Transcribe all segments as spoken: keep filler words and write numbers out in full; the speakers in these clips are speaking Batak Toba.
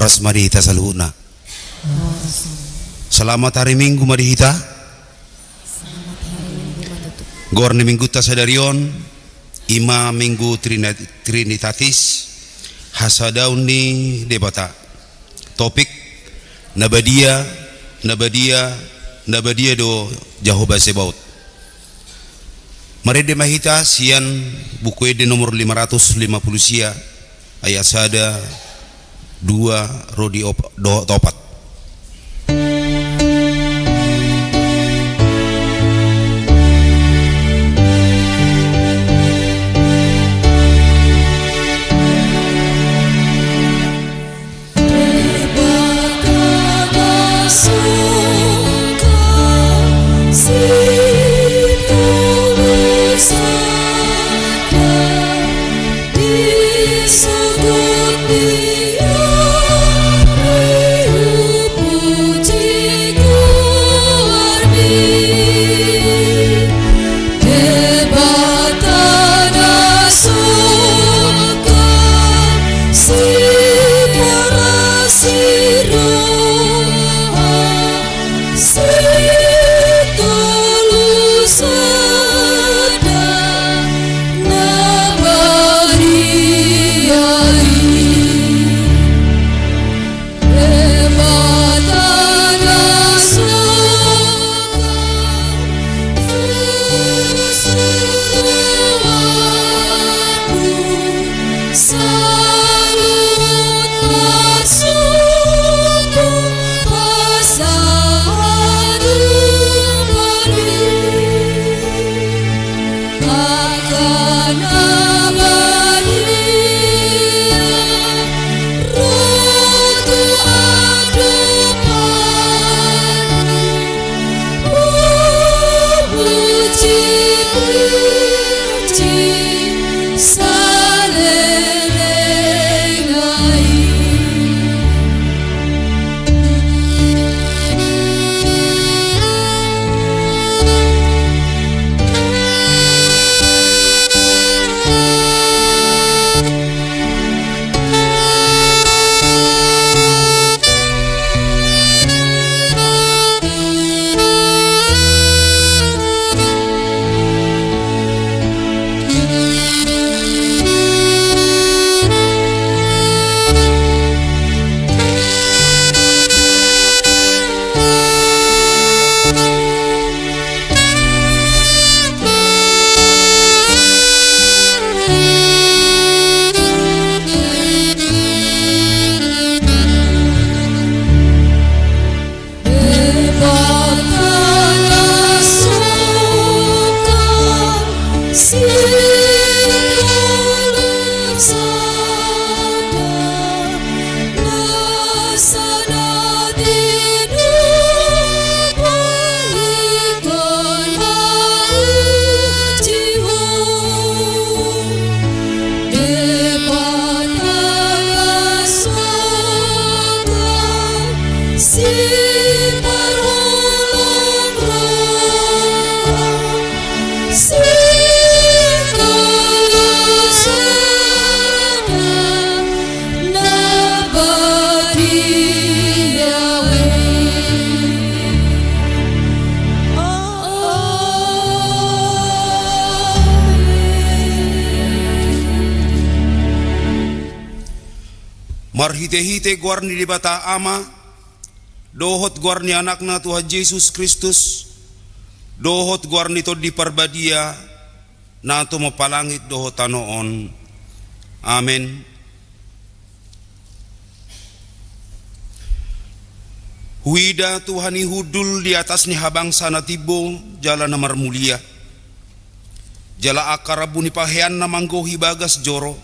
Horas ma di hita saluhutna. Selamat hari Minggu ma di hita. Goar ni Minggunta sadari on i ma Minggu Trina-, Trinitatis, hasadaon ni Debata. Topik: Na badia, na badia, na badia do Jahowa Zebaot. Marende ma hita sian Buku Ende nomor lima ratus lima puluh sia, ayat sada, dua, ro di op-, dohot opat. Marhitehite goar ni Debata Ama, dohot goar ni Anakna Tuhan Jesus Kristus, dohot goar ni Tondi Parbadia, na tumompa langit dohot tano on. Amen. Huida Tuhan i hundul di atas ni habangsa na timbo jala na marmulia. Jala angka rambu ni paheanna manggohi bagas joro,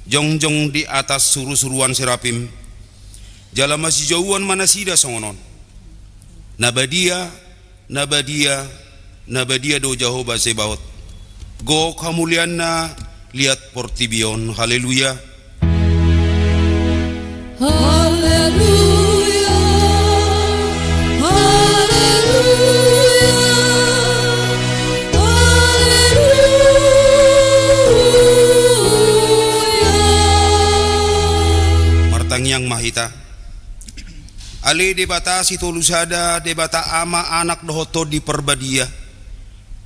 jongjong di atas surusuruan serapim. Jala masijouon ma nasida songon on: Na badia, na badia, na badia do Jahowa Zebaot. Gok hamulianna liat portibi on. Haleluya. Haleluya. Haleluya. Haleluya. Martangiang ma hita. Ale Debata sitolu sada, Debata Ama, Anak dohot Tondi Parbadia,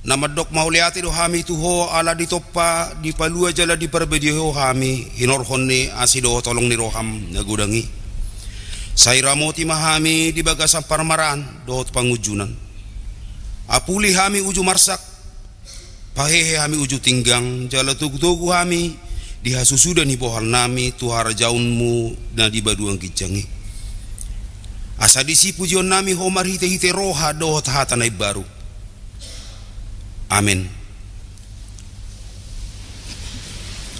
na mandok mauliate do hami tu Ho ala ditompa, dipalua jala diparbadia Ho hami hinorhon ni asi dohot holong ni roham na godang i. Sai ramoti ma hami di bagasan parmaraan dohot pangunjunan. Apuli hami uju marsak, pahehe hami uju tinggang, jala togutogu hami di hasusuda ni bohal nami tu harajaonmu na di banua ginjang i. Asa disi pujion nami Ho marhitehite roha dohot hata na imbaru. Amen.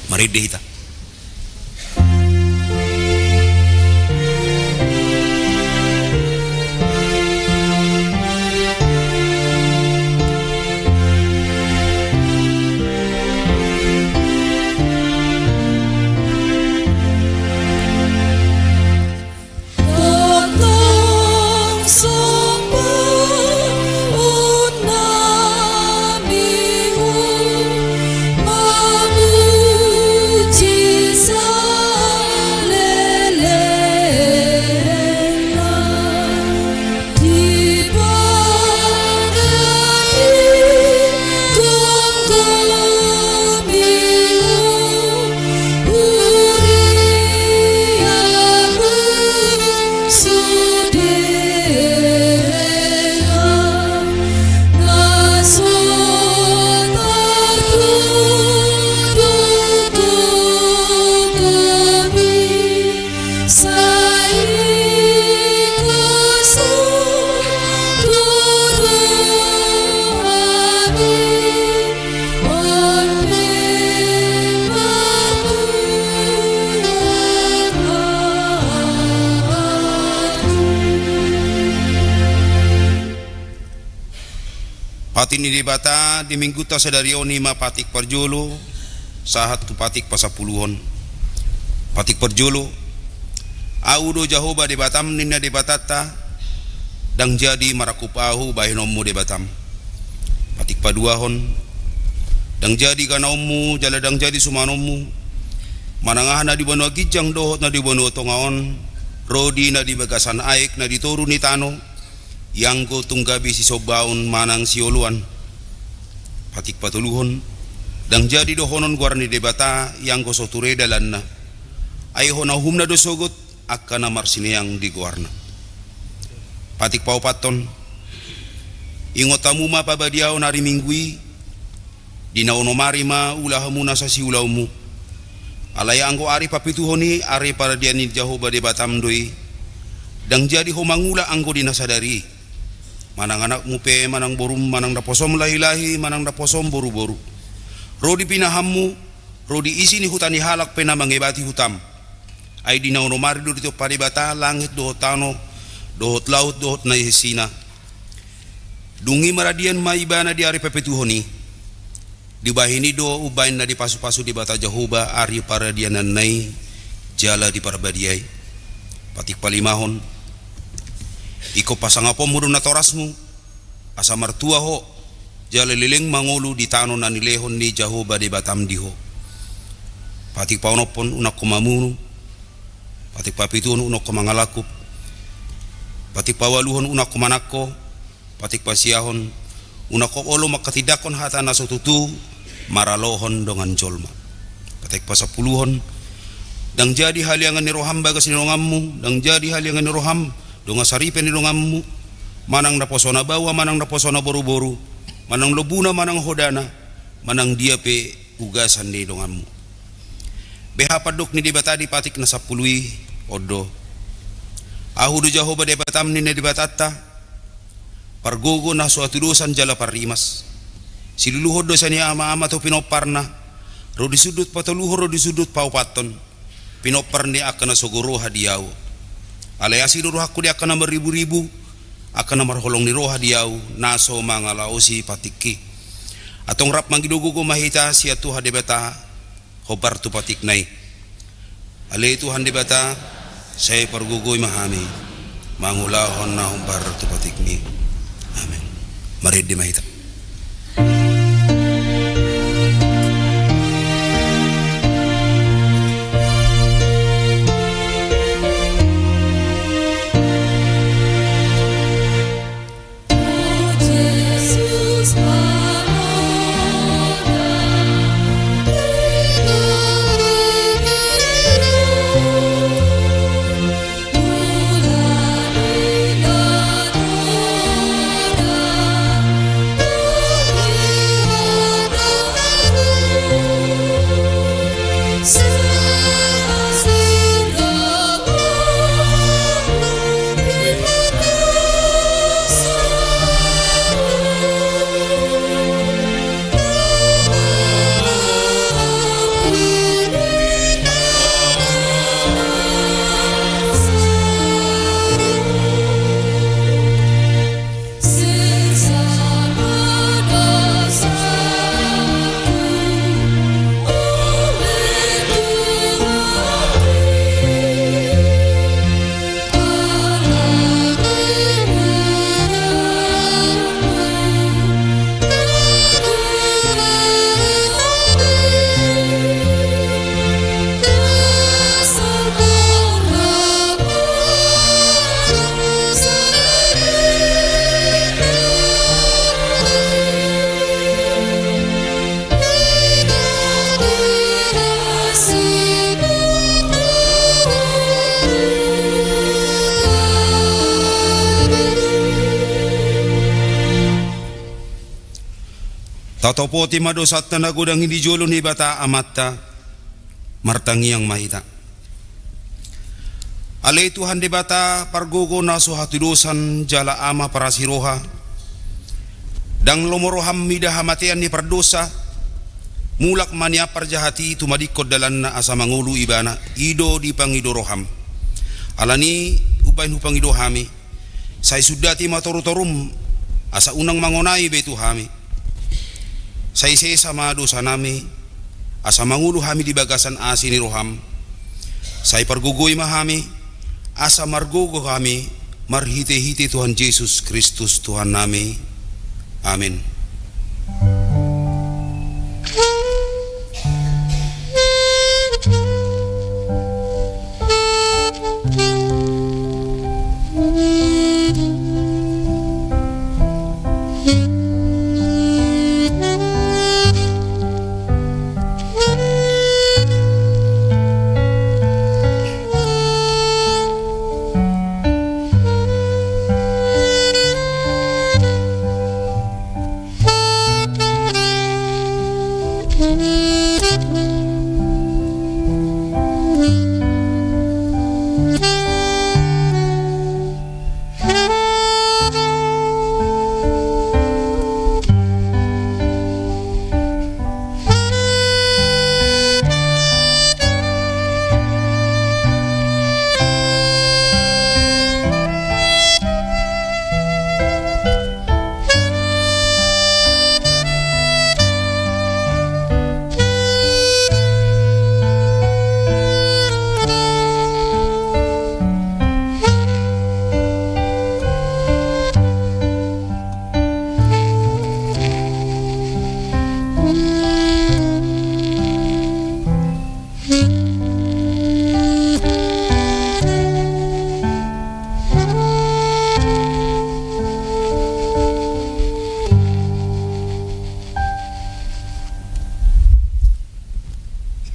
Marende hita. Patik ni Debata di Minggunta sadari on i ma patik parjolo, sahat tu patik pasampuluhon. Patik parjolo. Ahu do Jahowa Debatam, ninna Debatanta, ndang jadi marangkup ahu bahenonmu Debatam. Patik paduahon. Ndang jadi ganaonmu jala ndang jadi sumanonmu, manang aha na di banua ginjang dohot na di banua tonga on, ro di na di bagasan aek na di toru ni tano, ianggo tung gabe sisombaon manang sioloan. Patik patoluhon. Ndang jadi dohonon goar ni Debata ianggo so ture dalanna. Ai hona uhumna do sogot angka na marsineang di goarna. Patik paopathon. Ingot hamu ma pabadiaon ari Minggu i, di na onom ari ma ula hamu nasa siulaonmu. Alai anggo ari papituhon i ari paradian ni Jahowa Debatam do i. Ndang jadi ho mangula anggo di na sadari i. Manang anakmu pe, manang borum, manang naposom lahilahi, manang naposom boruboru, ro di pinahanmu, ro di isi ni huta ni halak pe na mangebati hutam. Ai di na onom ari do ditompa Debata langit dohot tano, dohot laut dohot na isisina. Dung i maradian ma ibana di ari papituhon i. Dibahen i do umbahen na dipasupasu Debata Jahowa ari paradiananna i jala diparbadiai. Patik palimahon. Ingkon pasangaponmu do natorasmu, asa martua ho jala leleng mangolu di tano na nilehon ni Jahowa Debatam di ho. Patik paonomhon, unang ho mamunu. Patik papituhon, unang ho mangalangkup. Patik paualuhon, unang ho manangko. Patik pasiahon, unang ho olo manghatindanghon hata na so tutu maralohon dongan jolma. Patik pasampuluhon. Ndang jadi haliangan ni roham bagas ni donganmu, ndang jadi haliangan ni roham dongan saripe ni donganmu, manang naposona baoa, manang naposona boruboru, manang lombuna, manang hodana, manang dia pe ugasan ni donganmu. Beha pandok ni Debata di patik na sampulu i? On do. Ahu do Jahowa Debatam, ninna Debatanta, pargogo na so hatudosan jala parrimas. Siluluhon dosa ni amaama tu pinomparna, ro di sundut patoluhon ro di sundut paopathon, pinompar ni angka na sogo roha di ahu. Alai asi do rohangku di angka na marriburibu, angka na marholong ni roha di ahu, na so mangalaosi patikki. Antong rap mangido gogo ma hita sian Tuhan Debata, hombar tu patikna i. Ale Tuhan Debata, sai pargogoi ma hami mangulahon na hombar tu patikmi. Amen. Marende ma hita. Tatopoti ma dosanta na godang i di jolo ni Debata Amanta. Martangiang ma hita. Ale Tuhan Debata, pargogo na so hatudosan jala Ama parasi roha, ndang lomo roham mida hamatean ni pardosa, mulak ma nian parjahat i tumadingkon dalanna asa mangolu ibana, i do dipangido roham. Alani i umbahen hupangido hami, sai sundati ma torutorum, asa unang mangonai be tu hami. Sai sesa ma dosanami, asa mangolu hami di bagasan asi ni roham. Sai pargogoi ma hami, asa margogo hami, marhitehite Tuhan Jesus Kristus Tuhannami. Amin.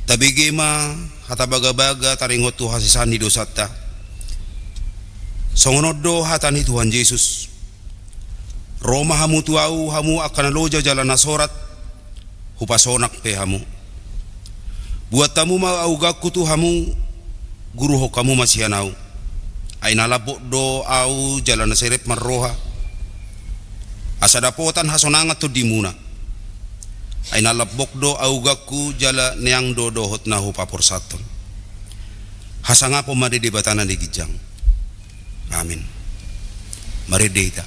Tabege ma hata bagabaga taringot tu hasesaan ni dosanta. Songon on do hata ni Tuhan Jesus: Ro ma hamu tu Ahu, hamu angka na loja jala na sorat, hupasonang pe hamu. Buat hamu ma auganku tu hamu, guruhon hamu ma sian Ahu. Ai na lambok do Ahu jala na serep marroha, asa dapotan hasonangan tondimuna. Ai na lambok do auganku jala neang do dohot na hupaporsathon. Hasangapon ma di Debata na di ginjang. Amin. Marende hita.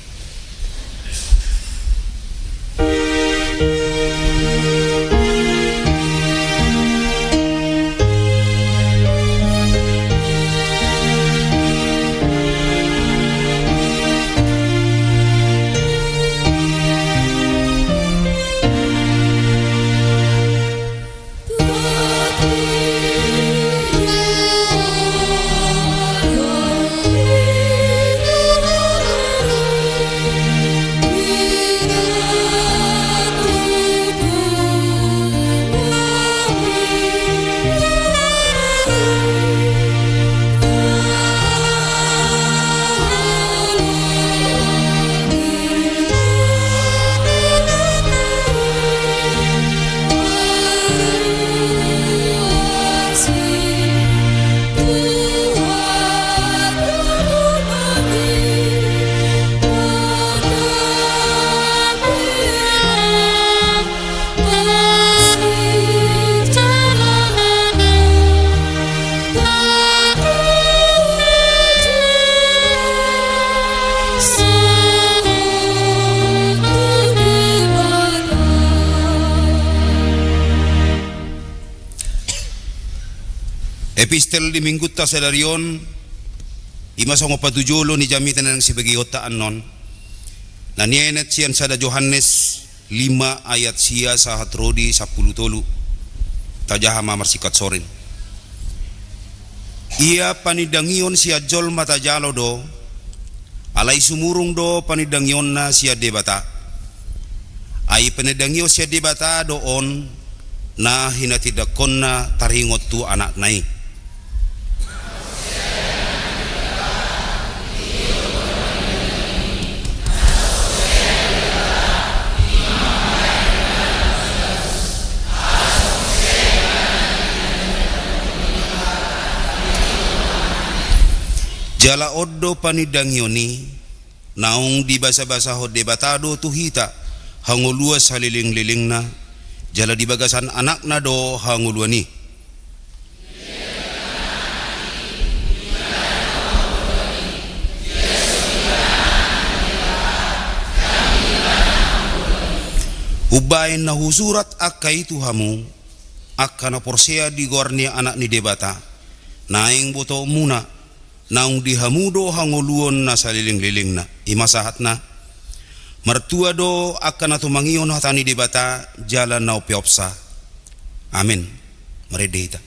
Epistel di Minggunta sadari on, i ma songon patujolo ni jamita na naeng sibageonta annon, na nienet sian sada Johannes lima ayat sia sahat ro di sampulu tolu. Tajaha ma marsingkat sorin. Ia panindangion sian jolma tajalo do, alai sumurung do panindangionna sian Debata. Ai panindangion sian Debata do on na hinatindangkonna taringot tu Anakna i. Jala on do panindangion i, naung dibasabasahon Debata do tu hita hangoluan salelenglelengna, jala di bagasan Anakna do hangoluan i. Umbahen na husurat angka i tu hamu, angka na porsea di goar ni Anak ni Debata, naeng botoonmuna, naung di hamu do hangoluan na salelenglelengna. I ma sahatna. Martua do angka na tumangihon hata ni Debata jala na umpeopsa. Amen. Marende hita.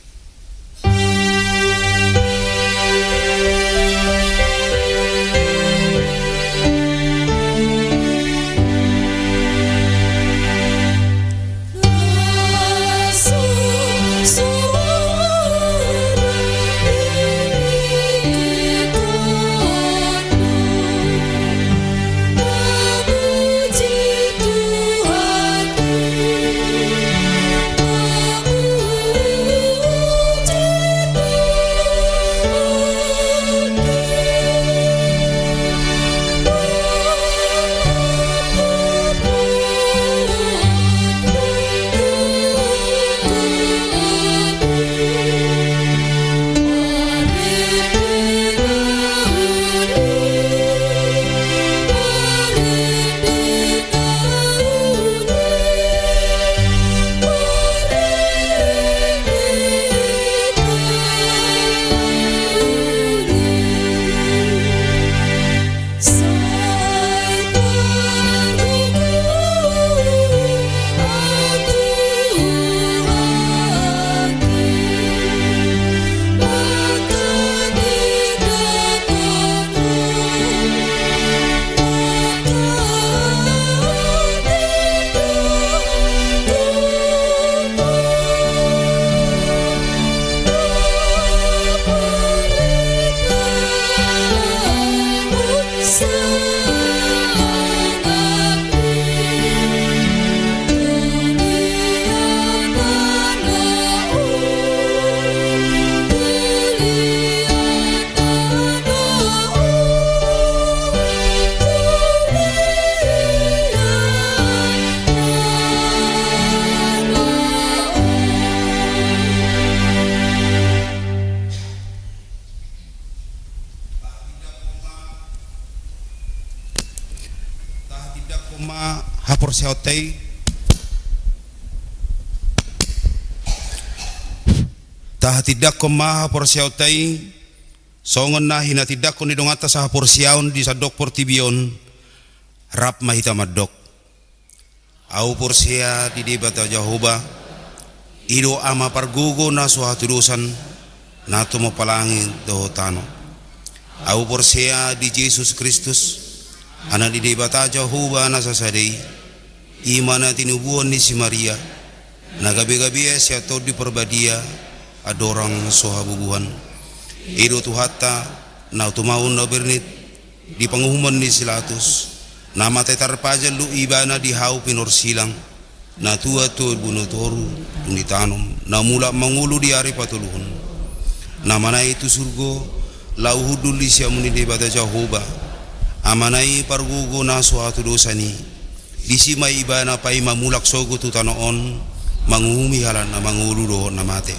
Tahatindanghon ma haporseaonta i. Tahatindanghon ma haporseaonta i. Songon na hinatindanghon ni donganta sahaporseaon di sandok portibi on, rap ma hita mandok. Ahu porsea di Debata Jahowa, i do Ama pargogo na so hatudosan, na tumompa langit dohot tano. Ahu porsea di Jesus Kristus, Anak ni Debata Jahowa na sasada i, i ma na tinubuhon ni si Maria, na gabegabean sian Tondi Parbadia, andorang so habubuhan. I do Tuhanta, na tumau na bernit, di panguhumon ni si Latus, na mate tarpajal do Ibana di hau pinorsilang, na tua tu ilmu na toru, dung ditanom, na mulak mangolu di ari patoluhon. Na manaek tu surgo, laho hundul di siamun ni Debata Jahowa, Amana i pargogo na so hatudosan i, disi ma Ibana paima mulak sogot tu tano on, manguhumi halak na mangolu dohot na mate.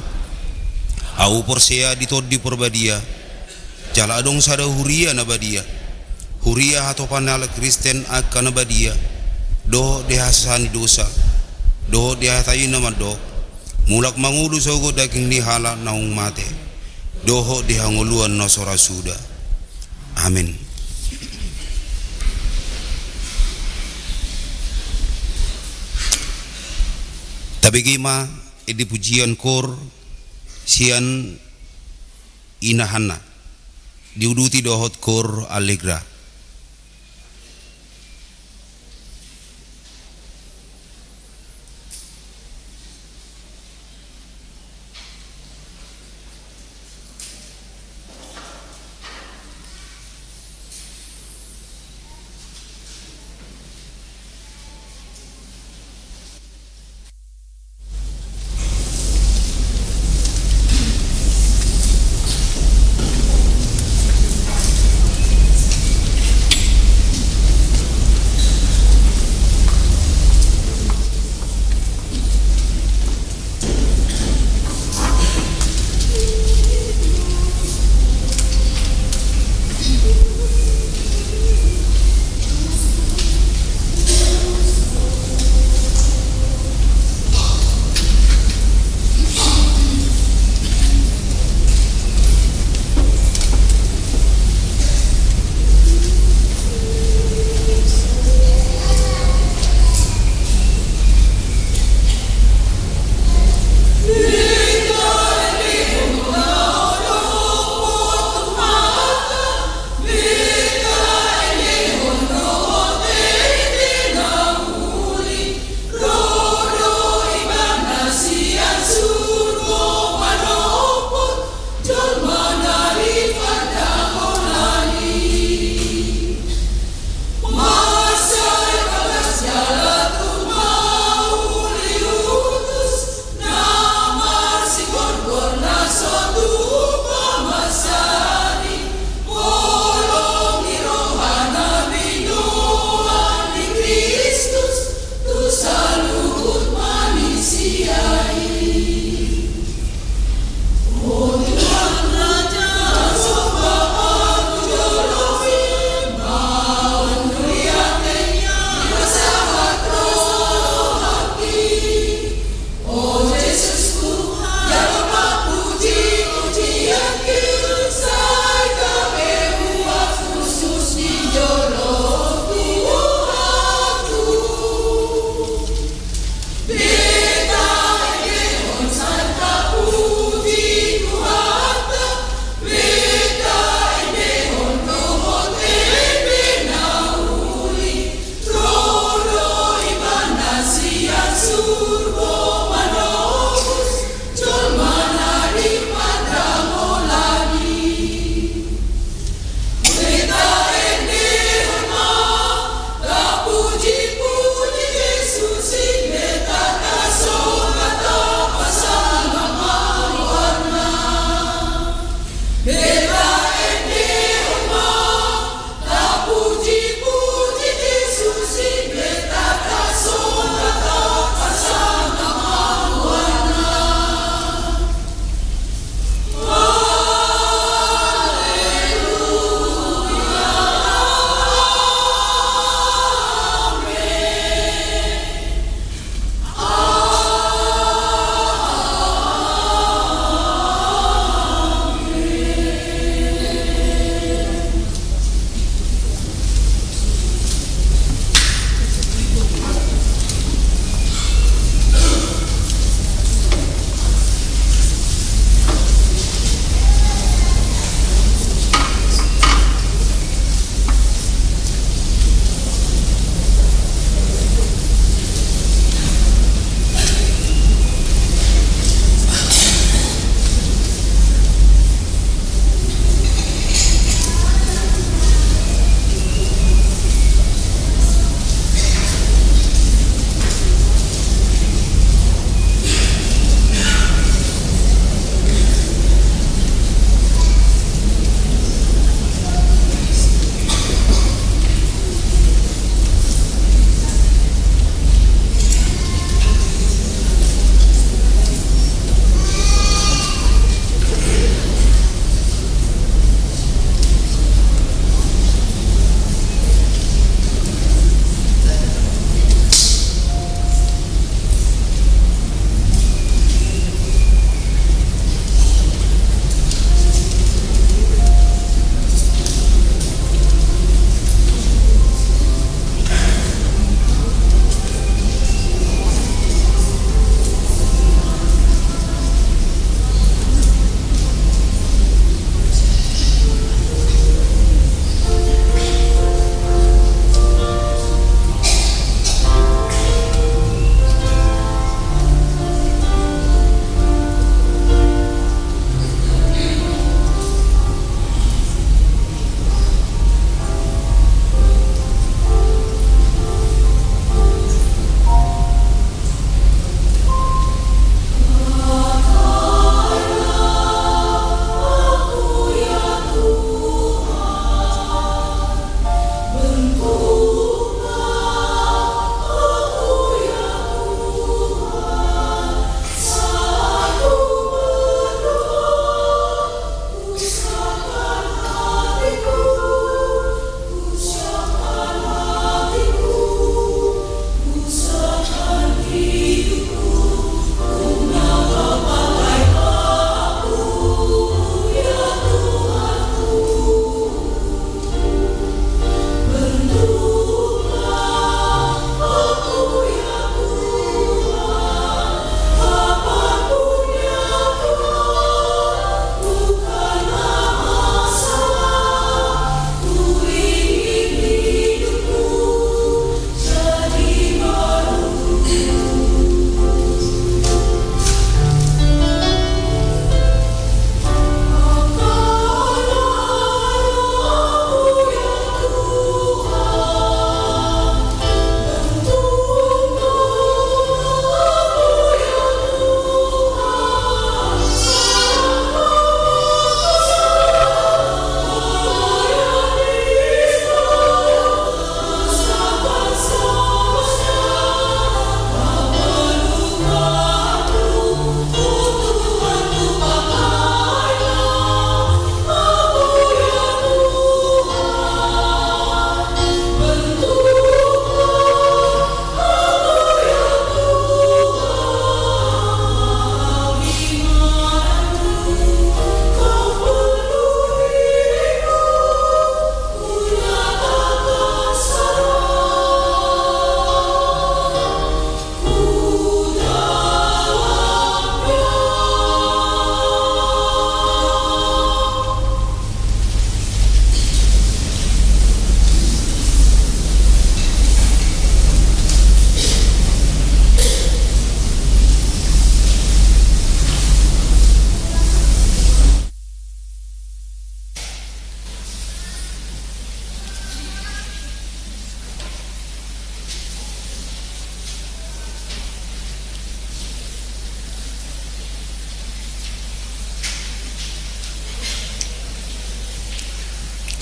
Ahu porsea di Tondi Parbadia, jala adong sada huria na badia. Huria hatopan halak Kristen angka na badia, dohot di hasesaan ni dosa, dohot di hata i na mandok, mulak mangolu sogot daging ni halak naung mate, dohot di hangoluan na so ra suda. Amen. Tabege ma, eh, di pujian koor sian Ina Hanna, diuduti dohot koor Allegra.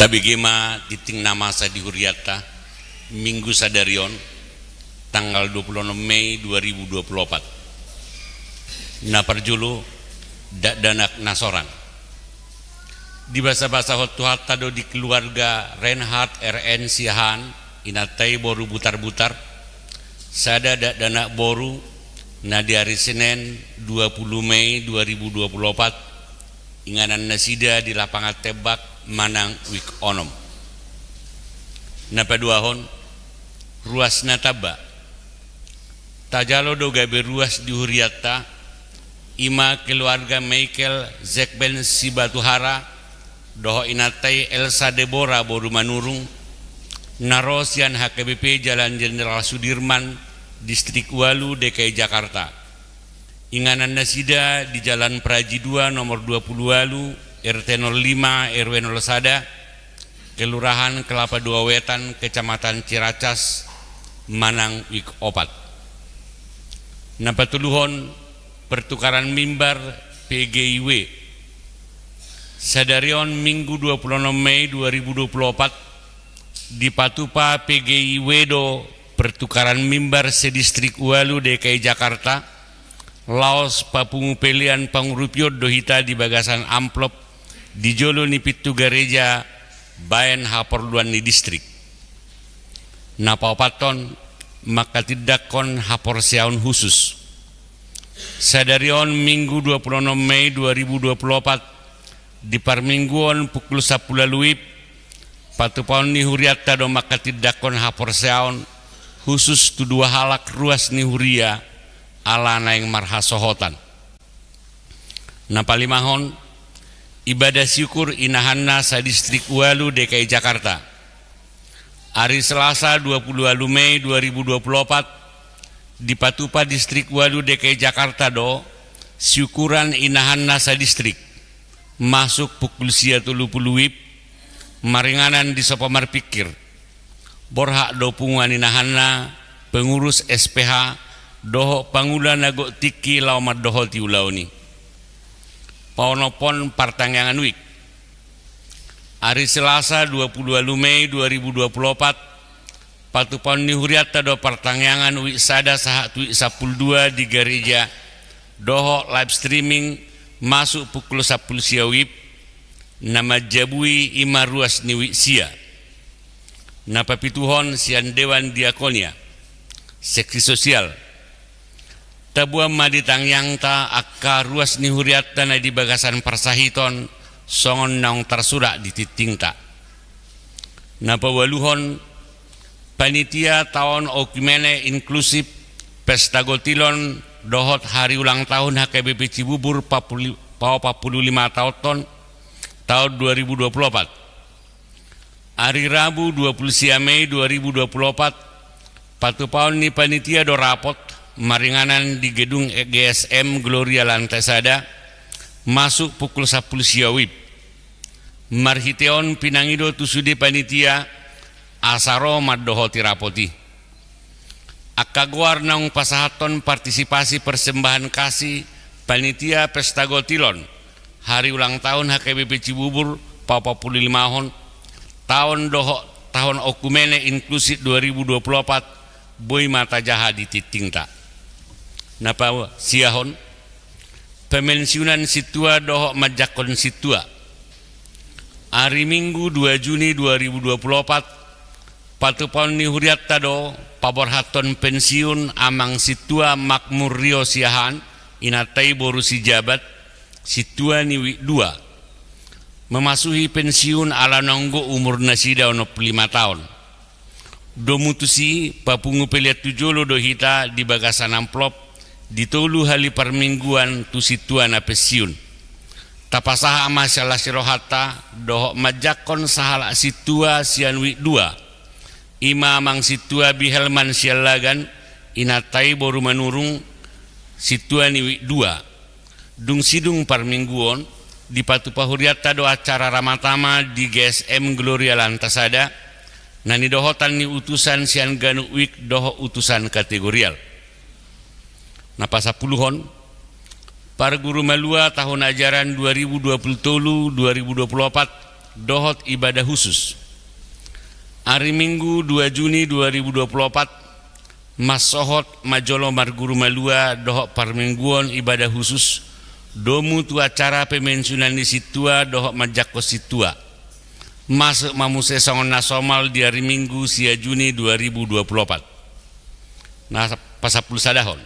Tabege ma tinting na masa di hurianta, Minggu sadari on, tanggal dua puluh enam Mei dua ribu dua puluh opat. Na parjolo, dakdanak na sorang. Dibasabasahon Tuhanta do di keluarga Reinhard R N Siahaan, inanta i boru Butarbutar, sada dakdanak boru na di ari Senen dua puluh Mei dua ribu dua puluh opat, inganan nasida di Lapangan Tembak manang wijk onom. Na paduahon, ruas na tamba. Tajalo do gabe ruas di hurianta, i ma keluarga Michael Zekben Sibatuhara dohot inanta i Elsa Debora boru Manurung, na ro sian H K B P Jalan Jenderal Sudirman, Distrik Ualu, D K I Jakarta. Inganan nasida di Jalan Praji dua nomor dua puluh ualu, R T nol lima, R W nol sada, Kelurahan Kelapa Dua Wetan, Kecamatan Ciracas, manang wijk opat. Na patoluhon, pertukaran mimbar P G I W. Sadari on, Minggu dua puluh enam Mei dua ribu dua puluh opat, dipatupa P G I W do pertukaran mimbar se-Distrik Ualu D K I Jakarta, laos papungu pelean pangurupion do hita di bagasan amplop di jolo ni pintu gareja baen haporluan ni distrik. Na paopathon, manghatindanghon haporseaon husus. Sadari on, Minggu dua puluh enam Mei dua ribu dua puluh opat, di parmingguon pukul sampulu ualu wib, patupaon ni hurianta do manghatindanghon haporseaon husus tu dua halak ruas ni huria ala naeng marhasohotan. Na palimahon, ibadah syukur inahanna sa-Distrik Ualu D K I Jakarta. Ari Selasa dua puluh ualu Mei dua ribu dua puluh opat, dipatupa Distrik Ualu D K I Jakarta do syukuran inahanna sa-distrik, masuk pukul sia tolu pulu wib, maringanan di sopo marpingkir. Borhat do punguan inahanna, pengurus S P H, dohot pangula na gok tingki laho mandohoti ulaon i. Paonomhon partangiangan wijk. Ari Selasa dua puluh ualu Mei dua ribu dua puluh opat, patupaon ni hurianta do partangiangan wijk sada sahat tu wijk sampulu dua di gareja, dohot live streaming masuk pukul sampulu sia wib, na manjabui i ma ruas ni wijk sia. Na papituhon, sian Dewan Diakonia, seksi sosial. Taboan ma di tangiangta angka ruas ni hurianta na di bagasan parsahiton, songon naung tarsurat di tingtingta. Na paualuhon, panitia taon oikumene inklusif, pesta gotilon dohot hari ulang tahun H K B P Cibubur papuli-, paopat pulu lima taonhon, taon dua ribu dua puluh opat. Ari Rabu dua puluh sia Mei dua ribu dua puluh opat, patupaon ni panitia do rapot maringanan di gedung G S M Gloria lantai sada, masuk pukul sampulu sia wib. Marhite on pinangido tu sude panitia asa ro mandohoti rapot i. Angka goar naung pasahathon partisipasi persembahan kasih panitia pesta gotilon hari ulang tahun H K B P Cibubur paopat pulu limahon, taon dohot tahun oikumene inklusif dua ribu dua puluh opat, boi ma tajaha di tingtingta. Na pasiahon, pemensiunan sintua dohot manjangkon sintua. Ari Minggu dua Juni dua ribu dua puluh opat, patupaon ni hurianta do paborhathon pensiun Amang Sintua Makmur Rio Siahaan, inanta i boru Sijabat, sintua ni wijk dua. Mamasuhi pensiun ala naung gok umur nasida onom pulu lima taon. Domu tusi, papungu pelean tu jolo do hita di bagasan amplop di tolu hali parmingguan tu sintua na pensiun. Tapasahat ma sian las ni rohanta dohot manjangkon sahalak sintua sian wijk dua. I ma Amang Sintua Bihelman Siallagan, inanta i boru Manurung, sintua ni wijk dua. Dung sidung parmingguon, dipatupa hurianta do acara ramatama di G S M Gloria lantai sada, na nidohotan ni utusan sian ganup wijk dohot utusan kategorial. Na pasampuluhon, parguru malua tahun ajaran dua ribu dua puluh tolu dua ribu dua puluh opat, dohot ibadah khusus. Ari Minggu dua Juni dua ribu dua puluh opat, mansohot ma jolo marguru malua dohot parmingguon ibadah khusus, domu tu acara pemensiunan ni sintua dohot manjangkon sintua. Masuk ma muse songon na somal di ari Minggu sia Juni dua ribu dua puluh opat. Na pasampulu sadahon.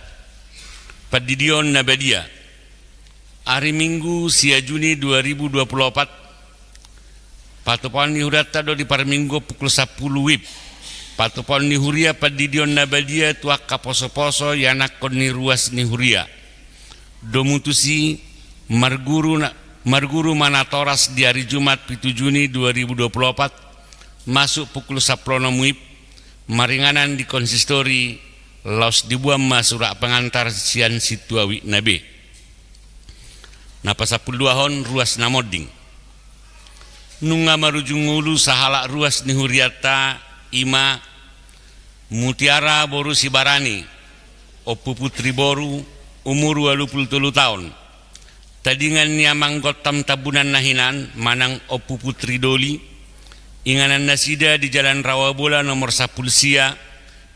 Pandidion na badia. Ari Minggu sia Juni dua ribu dua puluh opat, patupaon ni hurianta do di parmingguon pukul sampulu wib. Patupaon ni huria pandidion na badia tu angka posoposo ianakhon ni ruas ni huria. Domu tusi, marguru na, marguru ma natoras di ari Jumat pitu Juni dua ribu dua puluh opat, masuk pukul sampulu onom wib, maringanan di konsistori, laos diboan ma surat pengantar sian sintua wijk na be. Na pasampulu duahon, ruas na monding. Nunga marujung ulu sahalak ruas ni hurianta, i ma Mutiara boru Sibarani, Ompu Putri boru, umur ualu pulu tolu taon. Tadingan ni amang Gottam Tambunan na hinan manang Ompu Putri Doli, inganan nasida di Jalan Rawabola nomor sampulu sia,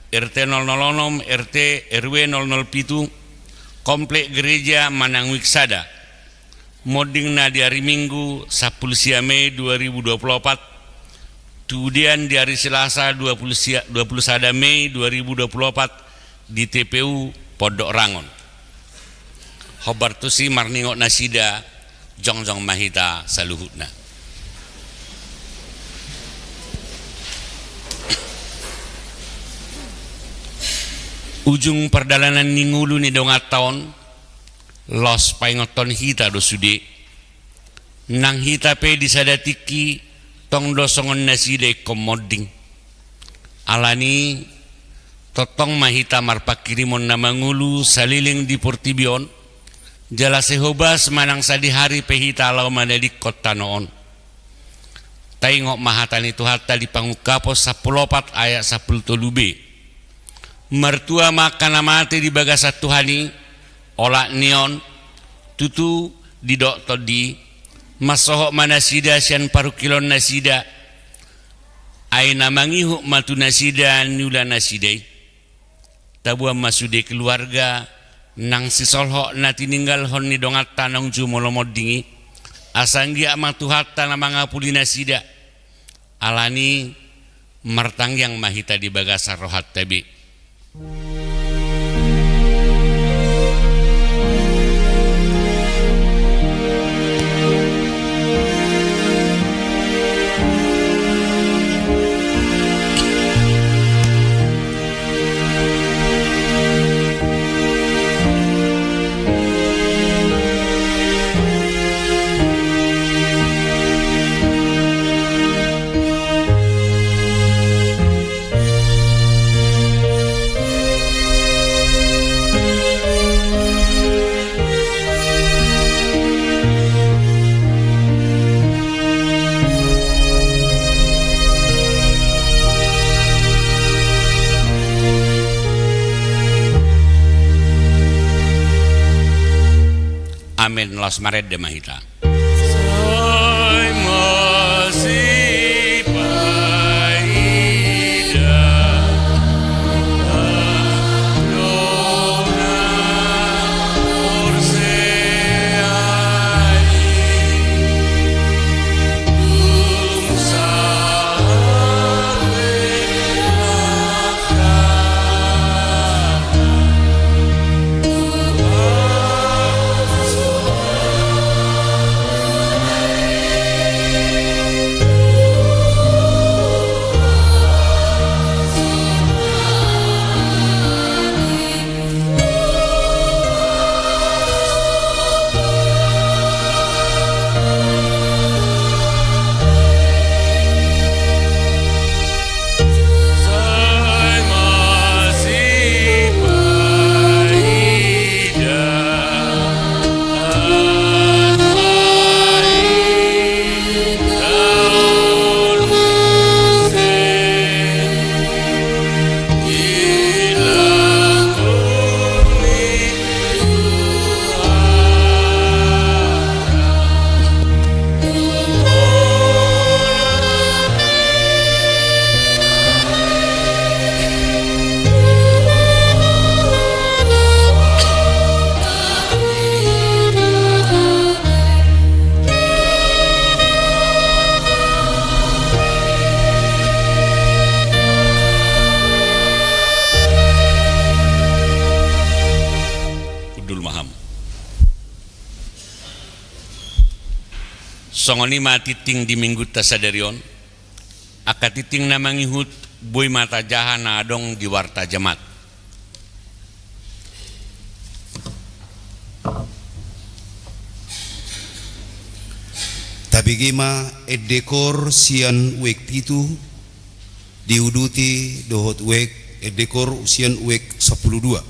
R T nol nol onom, R T, R W nol nol pitu, Komplek Gereja manang Wijk Sada. Mondingna di ari Minggu sampulu sia Mei dua ribu dua puluh opat, tu udean di ari Selasa dua puluh sia, dua puluh sada Mei dua ribu dua puluh opat di T P U Pondok Rangon. Hombar tusi marningot nasida, jongjong ma hita saluhutna. Ujung pardalanan ni ngolu ni donganta on, laos paingothon hita do sude. Nang hita pe di sada tingki, tong do songon nasida ingkon monding. Alani, tongtong ma hita marpanghirimon na mangolu saleleng di portibi on, jala sai hobas manang sadihari pe hita laho manadingkon tano on. Taingot ma hata ni Tuhanta di Pangungkapon sampulu opat ayat sampulu tolu B. Martua ma angka na mate di bagasan Tuhan i, olat ni on, tutu didok tondi, mansohot ma nasida sian parungkilon nasida, ai na mangihut ma tu nasida niula nasida i. Taboan ma sude keluarga, nang sisolhot na tininggalhon ni donganta naung jumolo monding i, asa anggiat ma Tuhanta na mangapuli nasida. Alani, martangiang ma hita di bagasan rohanta be. Amen. Laos marende ma hita. Songon i ma tingting di minggunta sadari on. Angka tingting na mangihut boi ma tajaha na adong di Warta Jamat. Tabege ma Ende Koor sian uek pitu, diuduti dohot uek, Ende Koor sian uek sampulu dua.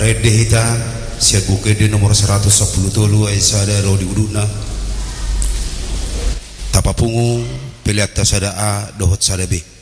Ende hita sian Buku Ende nomor saratus sampulu tolu ayat sada ro di udutna. Tapapungu peleanta sada A dohot sada B.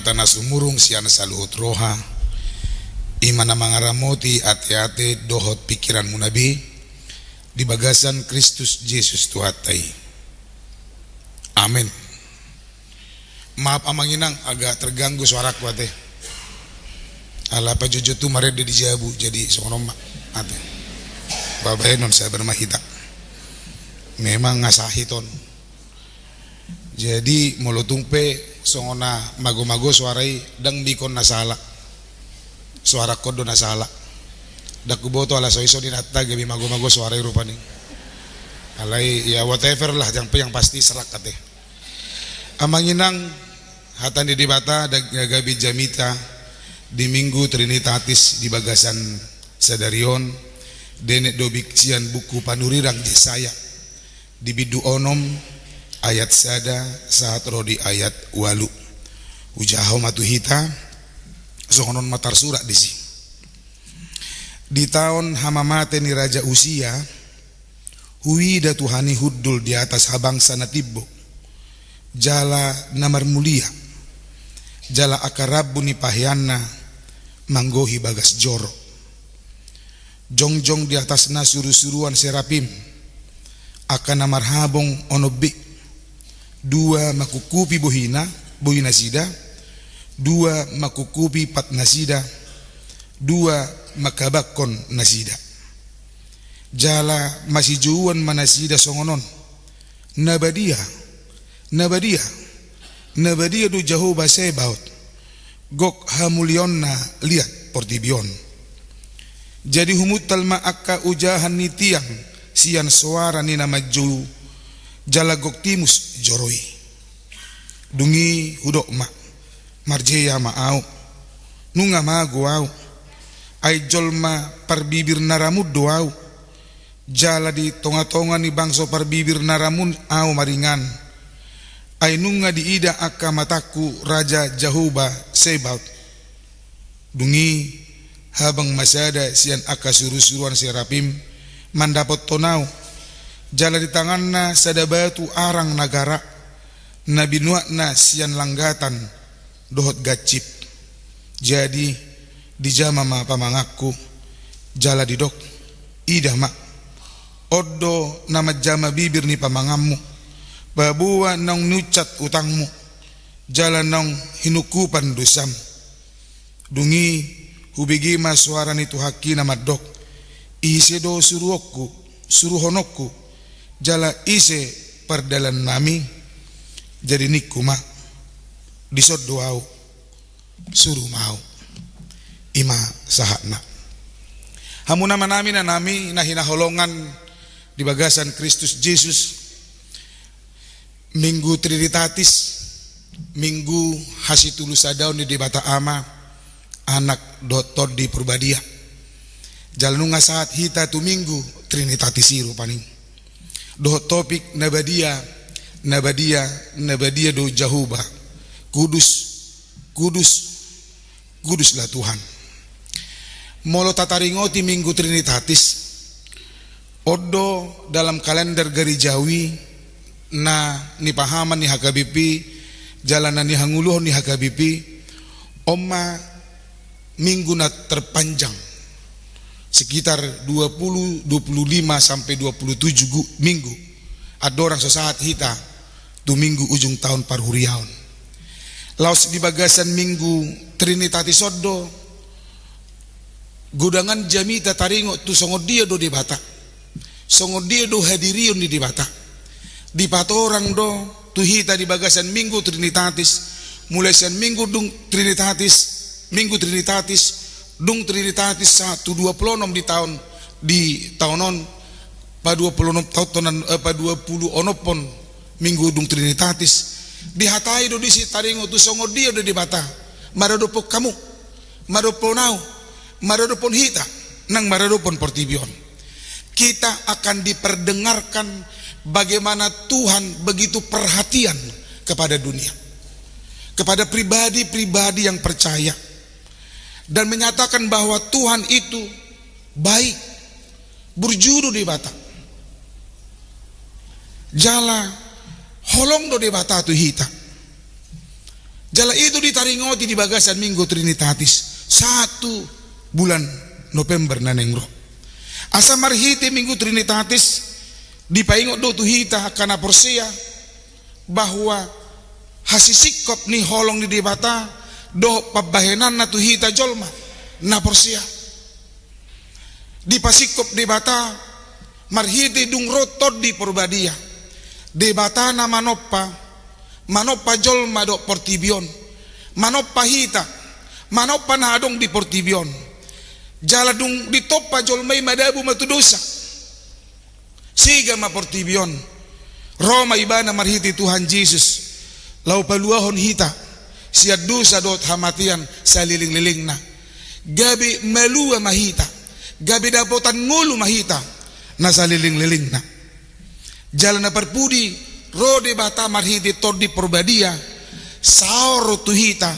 Debata na sumurung sian saluhut roha, i ma na mangaramoti ateate dohot pingkiranmuna be, di bagasan Kristus Jesus Tuhanta i. Amen. Maaf amang inang, agak terganggu suaraku ate. Ala pajoujou tu marende di jabu, jadi songon on ma ate. Babaenon sabar ma hita. Memang nga sahit on. Jadi molo tung pe songon na mago-mago suara i, ndang be ingkon na sala. Suarakon do na sala. Ndang huboto ala so ison inanta gabe mago-mago suara i rupani. Alai ya whatever lah, yang pe yang pasti serak ate. Amang inang, hata ni Debata da-, gabe jamita di Minggu Trinitatis di bagasan sadari on, denget do bik sian buku panurirang Jesaya. Di bindu onom ayat sada sahat ro di ayat ualu. Hujahahon ma tu hita, songon on ma tarsurat disi. Di taon hamamate ni Raja Usia, huida Tuhan i hundul di atas habangsa na timbo, jala na marmulia, jala angka rambu ni paheanna manggohi bagas joro. Jongjong di atasna surusuruan serapim, angka na marhabong onom be, dua mangkungkupi bohina, bohinasida, dua mangkungkupi patnasida, dua manghabanghon nasida. Jala masijouon ma nasida songon on: Na badia, na badia, na badia do Jahowa Sebaot, gok hamuliaonna liat portibi on. Jadi humuntal ma angka ojahan ni tiang sian soara ni na manjou, jala gok timus joro i. Dung i hudok ma: Marjea ma ahu, nunga mago ahu, ai jolma parbibir na ramun do ahu, jala di tongatonga ni bangso parbibir na ramun ahu maringan. Ai nunga diida angka matangku Raja Jahowa Sebaot. Dung i habang ma sada sian angka surusuruan serapim mandapothon ahu, jala di tanganna sada batu arang na gara, na binuatna sian langgatan dohot gansip. Jadi dijama ma pamanganku, jala didok: Ida ma, on do na manjama bibir ni pamanganmu, paboa naung niunsat utangmu, jala naung hinungkupan dosam. Dung i hubege ma soara ni Tuhanki na mandok: Ise do suruonku, suruhononku, jala ise pardalanannami? Jadi ningku ma: Dison do ahu, suru ma ahu. I ma sahatna. Hamu amanami, inanami na hinaholongan di bagasan Kristus Jesus, Minggu Trinitatis, Minggu hasitulusadaon ni Debata Ama, Anak dohot Tondi Porbadia. Jala nunga sahat hita tu Minggu Trinitatis i rupani. Dohot topik: Na badia, na badia, na badia do Jahowa. Kudus, kudus, kuduslah Tuhan. Molo tataringoti Minggu Trinitatis, on do dalam kalender Gerejawi na nipahaman ni H K B P, jala na nihangoluhon ni H K B P, on ma minggu na terpanjang, sekitar dua puluh, dua puluh lima sampai dua puluh tujuh gu-, minggu, andorang so sahat hita tu minggu ujung taon parhuriaon. Laos di bagasan Minggu Trinitatis on do godang jamita taringot tu songon dia do Debata, songon dia do hadirion ni Debata. Dipatorang do tu hita di bagasan Minggu Trinitatis, mulai sian Minggu dung Trinitatis, Minggu Trinitatis, dung Trinitatis sahat tu dua puluh onom di taon, di taon on, pa dua puluh onom taon tonan, eh, pa dua puluh onophon Minggu dung Trinitatis. Dihatai do disi taringot tu songon dia do Debata maradophon hamu, maradophon ahu, maradophon hita, nang maradophon portibi on. Kita akan diperdengarkan bagaimana Tuhan begitu perhatian kepada dunia, kepada pribadi-pribadi yang percaya, dan menyatakan bahwa Tuhan itu baik, burju do Debata. Jala holong do Debata tu hita. Jala i do ditaringoti di bagasan Minggu Trinitatis, sahat tu bulan November na naeng ro. Asa marhite Minggu Trinitatis, dipaingot do tu hita angka na porsea, bahwa hasisingkop ni holong ni Debata dohot pambahenanna tu hita jolma na porsea. Dipasingkop Debata marhite dung ro Tondi Porbadia. Debata na manompa, manompa jolma dohot portibi on, manompa hita, manompa na adong di portibi on. Jala dung ditompa jolma i, madabu ma tu dosa. Sega ma portibi on. Ro ma Ibana marhite Tuhan Jesus laho paluahon hita sian dosa dohot hamatean salelenglelengna. Gabe malua ma hita, gabe dapotan ngolu ma hita na salelenglelengna. Jala na parpudi, ro Debata marhite Tondi Porbadia saor tu hita,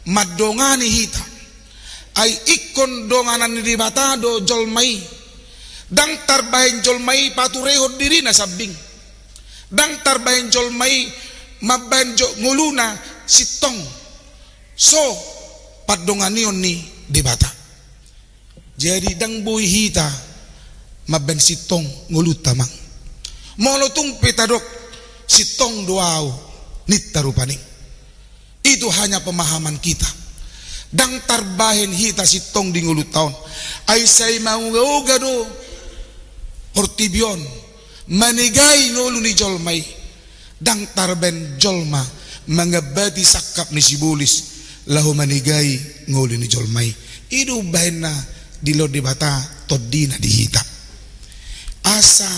mandongani hita. Ai ingkon donganan ni Debata do jolma i. Ndang tarbahen jolma i paturehon dirina sambing. Ndang tarbahen jolma i mambahen jo ngoluna sintong so pandonganion ni Debata. Jadi ndang boi hita mambahen sintong ngolunta, amang. Molo tung pe tadok sintong do ahu, ninta rupani. Itu hanya pemahaman kita. Ndang tarbahen hita sintong di ngolunta on. Ai sai maugaoga do portibi on, manegai ngolu ni jolma i. Ndang tarbahen jolma mangambati sangkap ni sibolis laho manegai ngolu ni jolma i. I do umbahenna dilehon Debata tondina di hita. Asa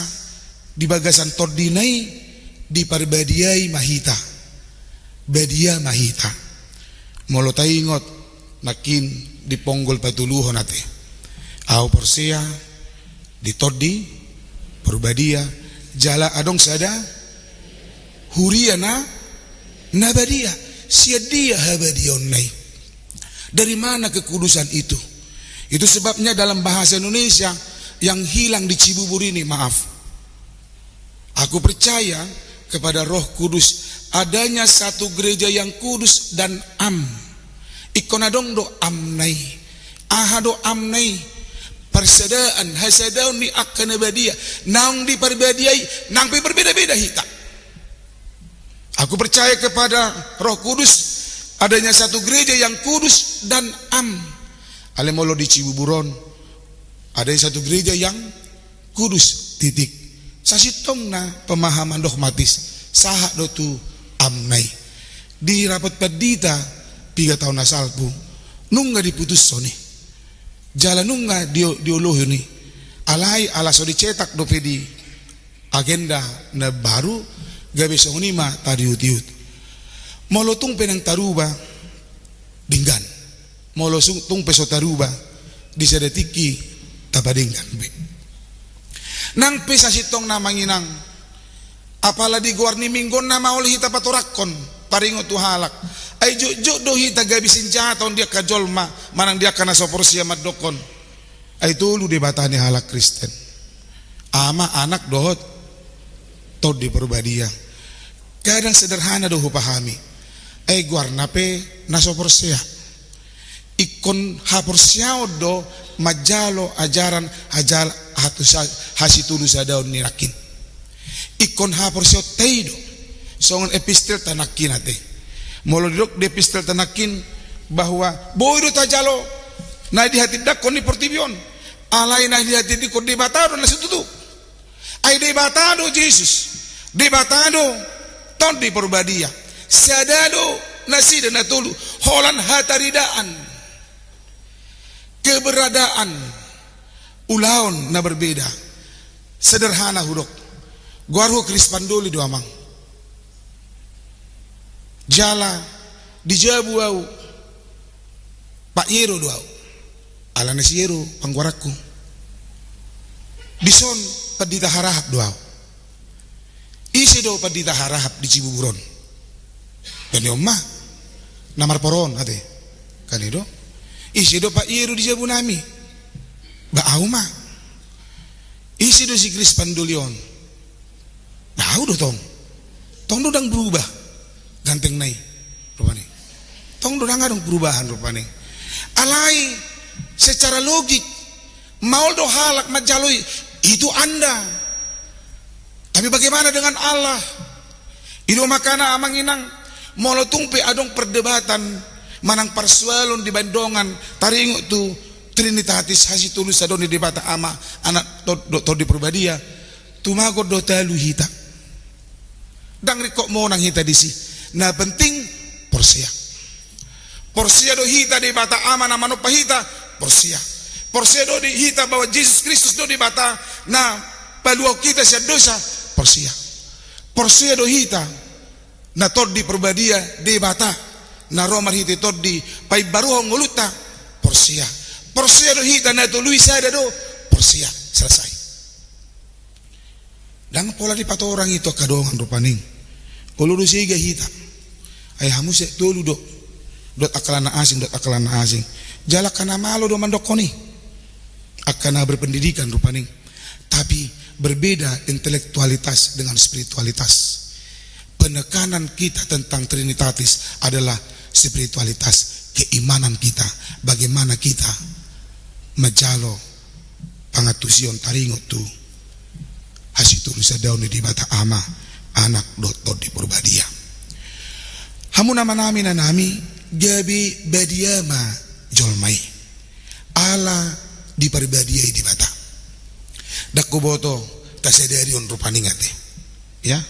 di bagasan tondina i diparbadiai ma hita. Badia ma hita. Molo taingot nangkin di ponggol patoluhon ate. Ahu porsea di Tondi Porbadia, jala adong sada huria na, na badia. Sian dia habadiaonna i? Dari mana kekudusan itu? Itu sebabnya dalam bahasa Indonesia yang hilang di Cibubur ini, maaf. Aku percaya kepada Roh Kudus, adanya satu gereja yang kudus dan am. Ingkon adong do amna i. Aha do amna i? Parsadaan, hasadaon ni angka na badia, naung diparbadiai, nang pe berbeda-beda hita. Aku percaya kepada Roh Kudus, adanya satu gereja yang kudus dan am. Alai molo di Cibubur on, adanya satu gereja yang kudus, titik. Sasintongna pemahaman dogmatis, sahat do tu amna i. Di rapat pandita piga taon na salpu, nunga diputushon i. Jala nunga dio-, diolohon i. Alai ala so dicetak dope di agenda na baru, gabe songon i ma tariut-iut. Molo tung pe naeng taruba, denggan. Molo su-, tung pe so taruba, di sada tingki tapadenggan be. Nang pe sasintongna, amang inang, apala di goar ni Minggu on na maol hita patorangkon, paringot tu halak. Ai jotjot do hita gabe sinjata on di angka jolma manang di angka na so porsea mandokkon. Ai tolu Debata ni halak Kristen. Ama, Anak dohot Tondi Porbadia. Kadang sederhana do hupahami. Ai goarna pe na so porsea. Ingkon haporseaon do manjalo ajaran, ajal-, hatu sa-, hasitolusadaon ni nangkin. Ingkon haporseaonta i do. Songon epistelta nangkin ate. Molo didok di epistelta nangkin bahwa boi do tajalo na dihatindangkon ni portibi on. Alai na dihatindangkon Debata do na situtu. Ai Debata do Jesus, Debata do Tondi Porbadia. Sada do nasida na tolu, holan hataridaan, keberadaan, ulaon na berbeda. Sederhana hudok, goarhu Krispandoli do, amang. Jala di jabu ahu, Pak Yero do ahu. Alana si Yero panggoaranku. Dison Pandita Harahap do ahu. Ise do Pandita Harahap di Cibubur on? Kan i on ma na marporo on ate. Kan i do. Ise do Pak Yero di jabunami? Ba ahu ma. Ise do si Krispandoli on? Ba ahu do tong. Tong do ndang berubah gantengna i rupani. Tong do ndang adong perubahan rupani. Alai secara logik, maol do halak manjalo i, itu Anda. Tapi bagaimana dengan Allah? I do makana amang inang, molo tung pe adong perdebatan manang parsoalon dibaen dongan taringot tu Trinitatis, hasitolu sada on ni Debata Ama, Anak, Tod-, dohot Tondi Porbadia, tumagon do talu hita. Ndang ringkot monang hita disi. Na penting porsea. Porsea do hita Debata Ama na manompa hita, porsea. Porsea do di hita bahwa Jesus Kristus do Debata na paluahon hita sian dosa, porsea. Porsea do hita na Tondi Porbadia Debata na ro marhite Tondi paimbaruhon ngolunta, porsea. Porsea do hita na tolu i sada do, porsea. Selesai. Ndang pola dipatorang i tu angka dongan rupani. Olo do sega hita. Ai hamu sian tolu do. Dohot angka na asing, dohot angka na asing. Jala angka na malo do mandokkon i. Angka na berpendidikan rupani. Tapi berbeda intelektualitas dengan spiritualitas. Penekanan kita tentang Trinitatis adalah spiritualitas, keimanan kita, bagaimana kita manjalo pangantusion taringot tu hasitolu sadaon ni Debata Ama, Anak dohot Tondi Porbadia. Hamu na manami na nami, gabe badia ma jolma i ala diparbadiai Debata. Ndang huboto tasadari on rupani ate. Ya.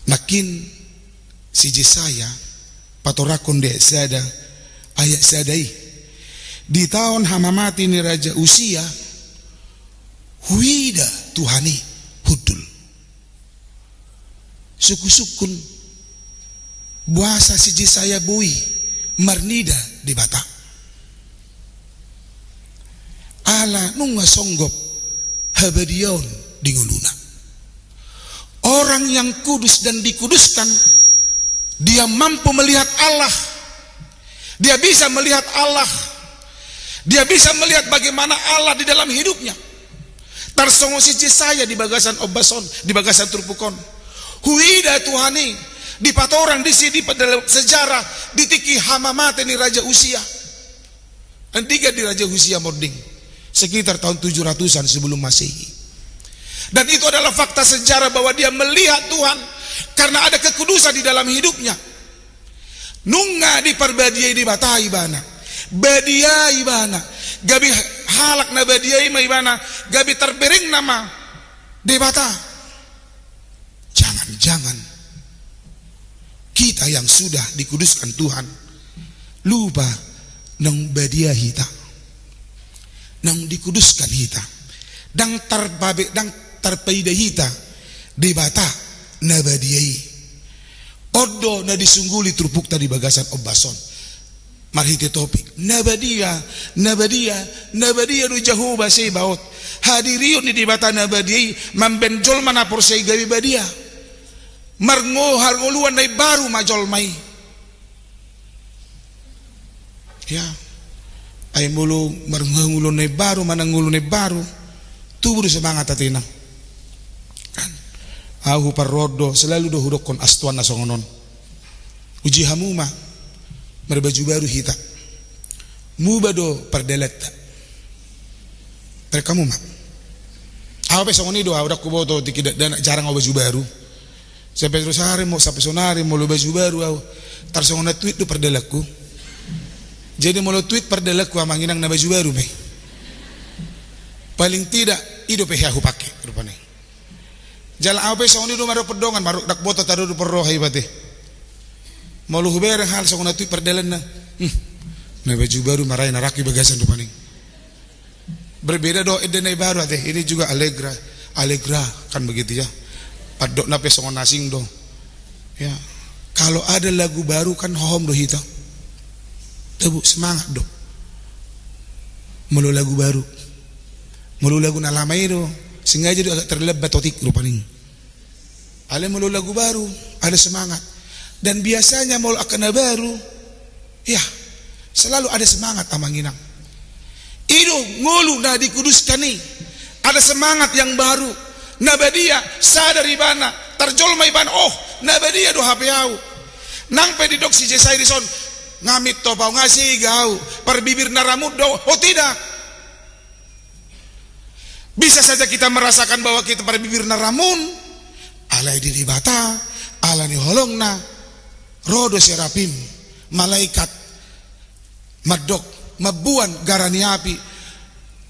Nangkin si Jesaya patorangkon di ayat sada, ayat sada i. Di taon hamamate ni Raja Usia, huida Tuhan i hundul. Sungkun-sungkun boasa si Jesaya boi marnida Debata. Ala nunga songgop habadiaon di ngoluna. Orang yang kudus dan dikuduskan, dia mampu melihat Allah. Dia bisa melihat Allah. Dia bisa melihat bagaimana Allah di dalam hidupnya. Tarsongon si Jesaya di bagasan ombas on, di bagasan turpuk on. Huida Tuhan i, dipatorang disi di dalam sejarah di tingki hamamate ni Raja Usia. Andigan di Raja Usia monding? Sekitar tahun tujuh ratusan sebelum Masehi. Dan itu adalah fakta sejarah bahwa dia melihat Tuhan karena ada kekudusan di dalam hidupnya. Nunga diparbadiai Debata ibana. Badia ibana. Gabe halak na badia i ma ibana. Gabe tarbereng nama Debata. Jangan-jangan kita yang sudah dikuduskan Tuhan lupa naung badia hita, naung dikuduskan hita, ndang tarpabe-, ndang tarpaida hita Debata na badia i. On do na disungguli turpukta di bagasan ombas on. Marhite topik, na badia, na badia, na badia do Jahowa Sebaot. Hadirion ni Debata na badia i mambaen jolma na porsea i gabe badia. Marngo-, marngoluan na imbaru ma jolma i. Ya. Ai molo marngoluan na imbaru, manang ngolu na imbaru, tubu do semangat ate inang. Kan? Ahu parrondo, selalu do hudokkon astuan na songon on. Uji hamu ma, marbaju baru hita. Muba do pardalatta. Tarik hamu ma. Ahu pe songon i do, ahu ndang huboto tingki dakdanak jarang ahu baju baru. Sampe sonari mo, sampe sonari molo baju baru ahu, tarsongon na tuit do pardalanku. Jadi molo tuit pardalanku amang inang na baju baru ma i. Paling tidak, i dope hea hupake, rupani. Jala ahu pe songon i do mandok dongan, mandok ndang huboto tadok do porroha i bate. Molo hubereng hal songon na tuit pardalanna. Hmm. Na baju baru ma ra i na rangku i bagasan, rupani. Berbeda do ende na imbaru ate. Ini juga Allegra, Allegra kan begitu ya. Pandokna pe songon asing do. Ya. Kalau ada lagu baru kan hohom do hita. Tabo semangat do. Molo lagu baru. Molo lagu na lama i do, sengaja do agak terlambat otik rupani. Alai molo lagu baru, ada semangat. Dan biasanya molo angka na baru, ya, selalu ada semangat amang inang. I do ngolu na dikuduskan i. Ada semangat yang baru. Na badia, sadar ibana, tarjolma ibana, oh, na badia do hape ahu. Nang pe didok si Jesaya dison, nga mintor pau, nga sega au, parbibir na ramun do, oh tidak. Bisa saja kita merasakan bahwa kita parbibir na ramun, alai di Debata, ala ni holongna, ro do serafim, malaikat, mandok, mamboan gara ni api,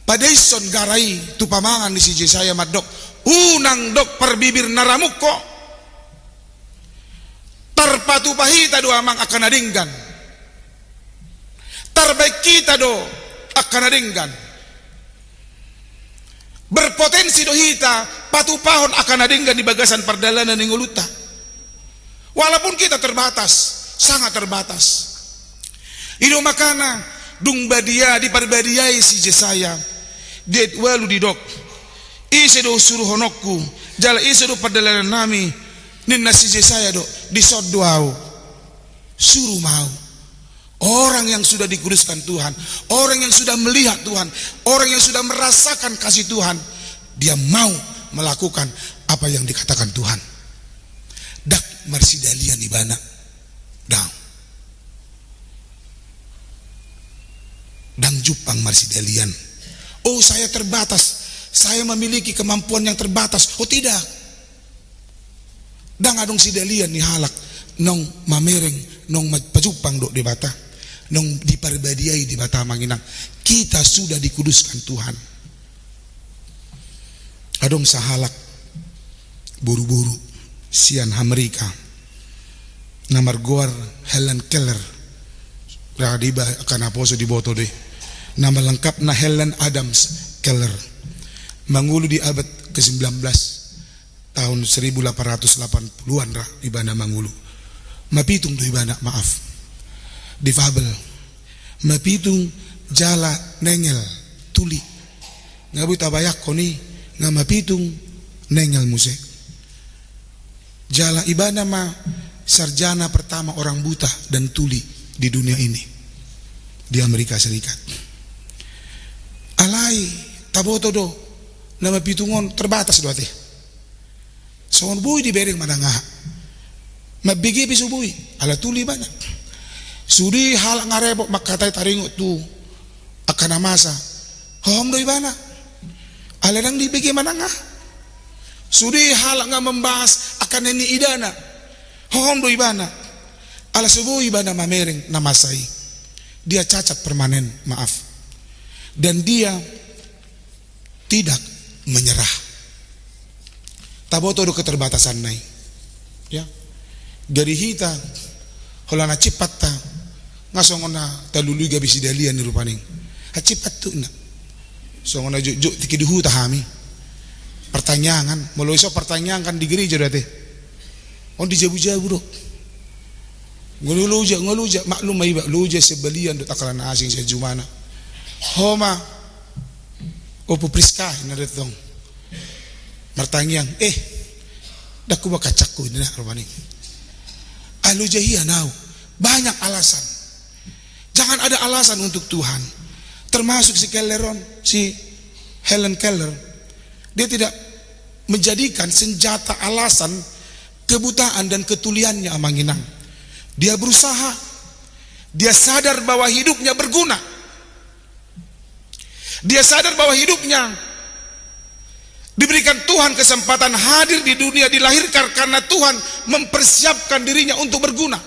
padaison gara i tu pamangan ni si Jesaya mandok, unang dok parbibir na ramun ho. Tarpatupa hita do amang angka na denggan. Tarbaen hita do angka na denggan. Berpotensi do hita patupahon angka na denggan di bagasan pardalanan ni ngolunta. Walaupun kita terbatas, sangat terbatas. I do makana dung badia, diparbadiai si Jesaya, di ayat ualu didok, ise do suruhononku, jala ise do pardalanannami, ninna si Jesaya do, dison do au. Suru ma au. Orang yang sudah dikuduskan Tuhan, orang yang sudah melihat Tuhan, orang yang sudah merasakan kasih Tuhan, dia mau melakukan apa yang dikatakan Tuhan. Ndang marsidalian ibana. Ndang. Ndang jumpang marsidalian. Oh, saya terbatas. Saya memiliki kemampuan yang terbatas. Oh, tidak. Ndang adong sidalian ni halak naung mamereng, naung ma-, pajumpang dohot Debata, naung diparbadiai Debata, amang inang. Kita sudah dikuduskan Tuhan. Adong sahalak boruboru sian Amerika na margoar Helen Keller. Ra diba angka naposo diboto do i. Nama lengkapna Helen Adams Keller. Mangolu di abad kesembilan belas, tahun seribu delapan ratus delapan puluhan ra ibana mangolu. Mapitung do ibana, maaf. Difabel. Mapitung jala nengel, tuli. Nga boi tabayangkon i, nga mapitung nengel muse. Jala ibana ma sarjana pertama orang buta dan tuli di dunia ini, di Amerika Serikat. Alai taboto do, na mapitung on terbatas do ate. Songon boi dibereng manang aha. Mambege pe so boi, ala tuli ibana. Sude halak nga repot mangkatai taringot tu angka na masa, hohom do ibana. Ala ndang dibege manang aha. Sude halak nga mambahas angka na niidana, hohom do ibana. Ala so boi ibana mamereng na masa i. Dia cacat permanen, maaf. Dan dia tidak menyerah. Taboto do keterbatasanna i. Ya. Gari hita, holan hansipatta, nga songon na talului gabe sidalian i rupani. Hansipat tu na. Songon na jotjot tingki di huta hami. Partangiangan, molo ison partangiangan di gereja do ate. On di jabujabu do. Nga loja, nga loja, maklum ma iba, loja sian balian dohot angka na asing sian jumana. Ho ma, Ompu Priska, ninna do tong. Martangiang, eh, ndang huboan hansangku, ninna rupani. Ah, loja hian au. Banyak alasan. Jangan ada alasan untuk Tuhan. Termasuk si Keller on, si Helen Keller. Dia tidak menjadikan senjata alasan kebutaan dan ketuliannya, amang inang. Dia berusaha, dia sadar bahwa hidupnya berguna. Dia sadar bahwa hidupnya diberikan Tuhan kesempatan hadir di dunia, dilahirkan karena Tuhan mempersiapkan dirinya untuk berguna.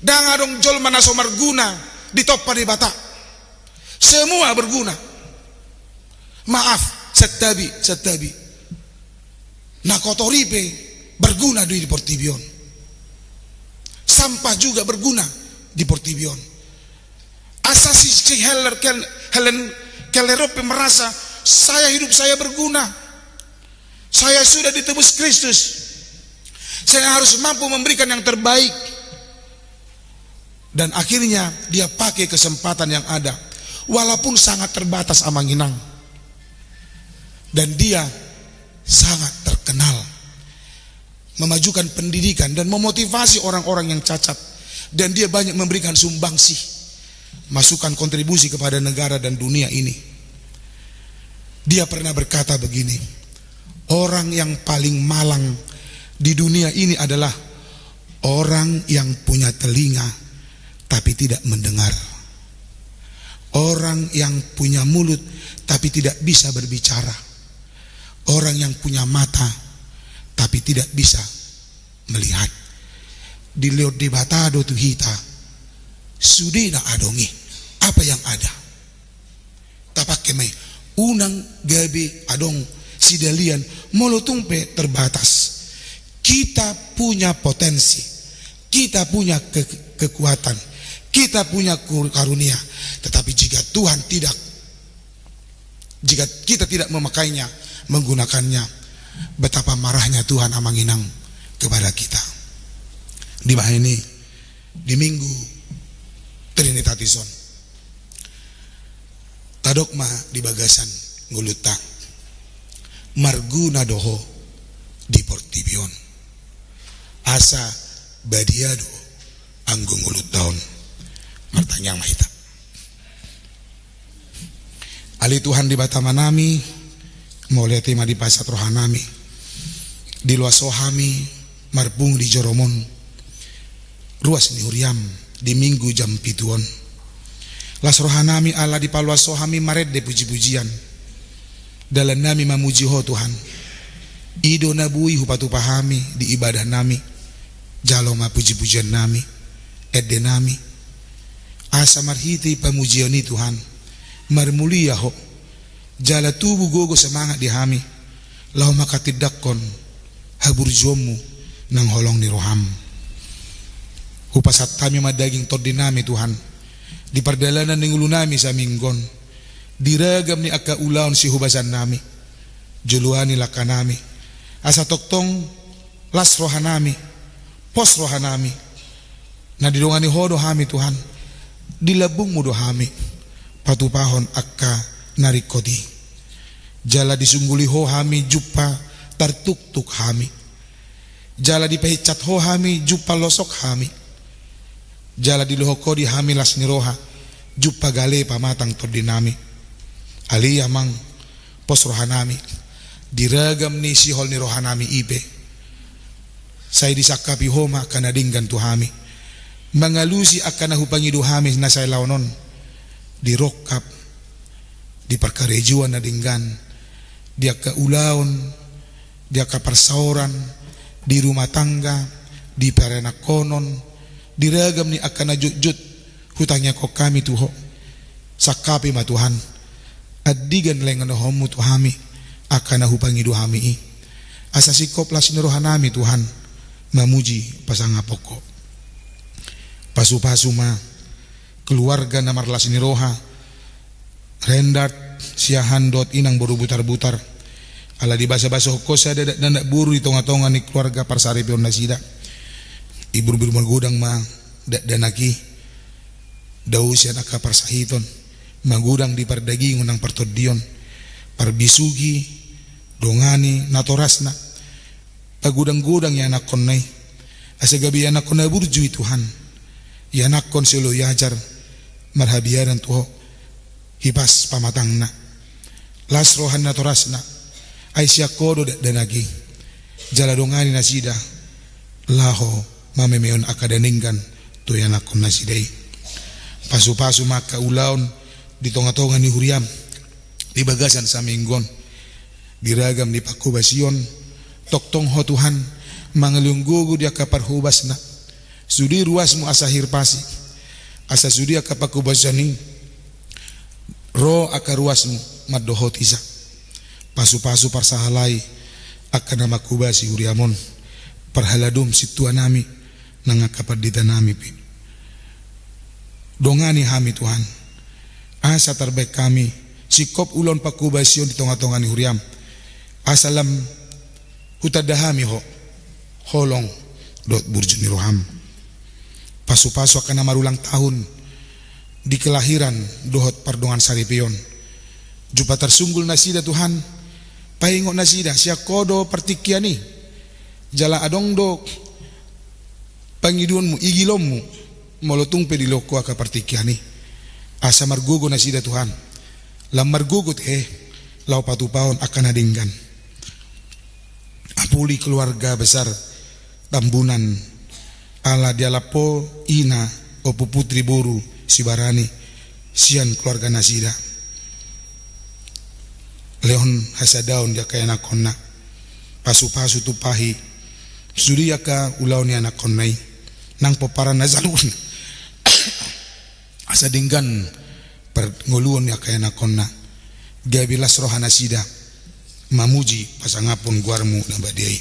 Ndang adong jolma na so marguna ditompa Debata. Semua berguna. Maaf, santabi, santabi. Na kotor i pe berguna do i di portibi on. Sampah juga berguna di portibi on. Asa si, si Helen Kel-, Helen Keller on pe merasa, "Saya, hidup saya berguna. Saya sudah ditebus Kristus. Saya harus mampu memberikan yang terbaik." Dan akhirnya dia pakai kesempatan yang ada, walaupun sangat terbatas, amang inang. Dan dia sangat terkenal memajukan pendidikan dan memotivasi orang-orang yang cacat. Dan dia banyak memberikan sumbangsih, masukan, kontribusi kepada negara dan dunia ini. Dia pernah berkata begini, "Orang yang paling malang di dunia ini adalah Orang yang punya telinga tapi tidak mendengar. Orang yang punya mulut tapi tidak bisa berbicara. Orang yang punya mata tapi tidak bisa melihat. Dilehon Debata do tu hita sude na adong i, apa yang ada. Tapake ma i, unang gabe adong sidalian, molo tung pe terbatas. Kita punya potensi, kita punya ke-, kekuatan, kita punya kur-, karunia. Tetapi jika Tuhan tidak, jika kita tidak memakainya, menggunakannya, betapa marahnya Tuhan, amang inang, kepada kita. Di bahen i, di Minggu Trinitatis on, tadok ma di bagasan ngolunta: Marguna do ho di portibi on, asa badia do anggo ngolunta on. Martangiang ma hita. Ale Tuhan Debata Amanami, mauliate ma dipasahat rohanami, diloas Ho hami marpungu di joroMon, ruas ni huriaM di Minggu jam pitu on. Las rohanami ala dipaloas Ho hami marende pujipujian. Dalannami mamuji Ho, Tuhan. I do na boi hupatupa hami di ibadahnami. Jalo ma pujipujiannami, endenami. Asa marhite pamujion i, Tuhan, marmulia Ho, jala tubu gogo semangat di hami laho manghatindanghon haburjuonMu nang holong ni rohaM. Hupasahat hami ma daging tondinami, Tuhan, di pardalanan ni ngolunami saminggu on, di ragam ni angka ulaon sihobasannami, joloani langkanami, asa tongtong las rohanami, pos rohanami. Na didongani Ho do hami, Tuhan, di lambungMu do hami patupahon angka na ringkot i. Jala disungguli Ho hami jumpa tartuktuk hami. Jala dipahinsat Ho hami jumpa losok hami. Jala dilehon Ho di hami las ni roha jumpa gale pamatang tondinami. Ale Amang, pos rohanami di ragam ni sihol ni rohanami i pe. Sai disangkapi Ho ma angka na denggan tu hami, mangalusi angka na hupangido hami na sailaon on, di rongkap, di parkarejoan na denggan, di angka ulaon, di angka parsaoran, di rumah tangga, di paranakhonon, di ragam ni angka na jotjot hutangiangkon hami tu Ho. Sangkapi ma, Tuhan, andigan lehononMu tu hami angka na hupangido hami i, asa singkop las ni rohanami, Tuhan, mamuji pasangaphon Ho. Pasupasu ma keluarga na marlas ni roha, Rendart, Siahaan dohot inang boru Butarbutar. Ala dibasabasahon Ho sada dakdanak boru di tongatonga ni keluarga parsaripeon nasida. Iburbur magodang ma dakdanak i, dao sian angka parsahiton, magodang di pardagingon nang partondion, parbisuhi, dongani natorasna, pagodanggodang ianakhonna i, asa gabe ianakhon na burju i, Tuhan. Ianakhon si olo iajar marhabiaran tu Ho, hipas pamatangna, las roha ni natorasna, ai sian Ho do dakdanak i. Jala dongani nasida laho mamemehon angka na denggan tu ianakhon nasida i. Pasupasu ma angka ulaon di tongatonga ni huriaM di bagasan saminggu on, di ragam ni panghobasion. Tongtong Ho, Tuhan, mangalehon gogo di angka parhobasna. Sude ruasMu asa hirpasi, asa sude angka panghobasion i ro angka ruasMu mandohoti sa. Pasupasu parsahalai angka na manghobasi huriaM on, parhalado ma sintuanami nang angka panditanami pe. Dongani hami, Tuhan, asa tarbaen hami singkop ulaon panghobasion di tongatonga ni huriaM, asa lam hutanda hami Ho holong dohot burju ni rohaM. Pasupasu angka na marulang tahun di kelahiran dohot pardongansaripeon. Jumpa tarsunggul nasida, Tuhan, paingot nasida, sian Ho do partingkian i. Jala adong do pangidoonMu, igilonMu, molo tung pe dilehon Ho angka partingkian i. Asa margogo nasida, Tuhan, lam margogo tehe laho patupahon angka na denggan. Apuli keluarga besar Tambunan, Ala dialap ho ina, Ompu Putri boru Sibarani, sian keluarga nasida. Lehon hasadaon di angka ianakhonna. Pasupasu tumpahi sude angka ulaon ni anakhonna i, nang pomparan na saluhutna. Asa denggan parngoluon ni angka ianakhonna, gabe las roha nasida mamuji pasangaphon goarmu na badia i.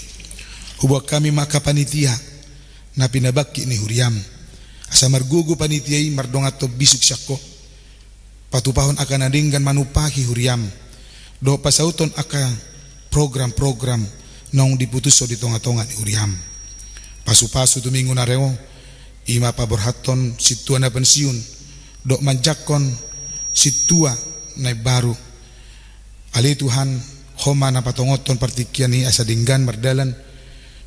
Huboan hami ma angka panitia na pinabangkit ni huriam, asa margogo panitia i mardongan tombisuk sian ho, patupahon angka na denggan manumpahi huriam, dohot pasauthon angka program-program naung diputushon di tonga-tonga ni huriam. Pasupasu tu minggu na ro, i ma paborhathon sintua na pensiun, dohot manjangkon sintua na imbaru. Ale Tuhan, Ho ma na patongothon partingkian i asa denggan mardalan.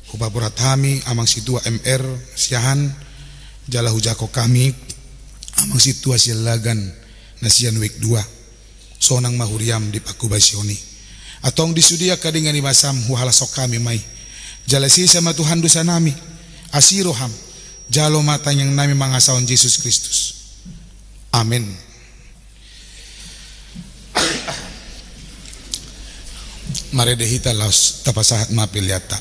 Hupaborhat hami Amang Sintua M R Siahaan, jala hujangkon hami Amang Sintua Siahaan na sian wijk dua. Sonang ma huriam di panghobasion i. Antong di sude angka denggan ni basam huhalashon hami ma i. Jala sesa ma Tuhan dosanami, asi roham, jalo ma tangiangnami mangasahon Jesus Kristus. Amen. Marende hita laos tapasahat ma peleanta.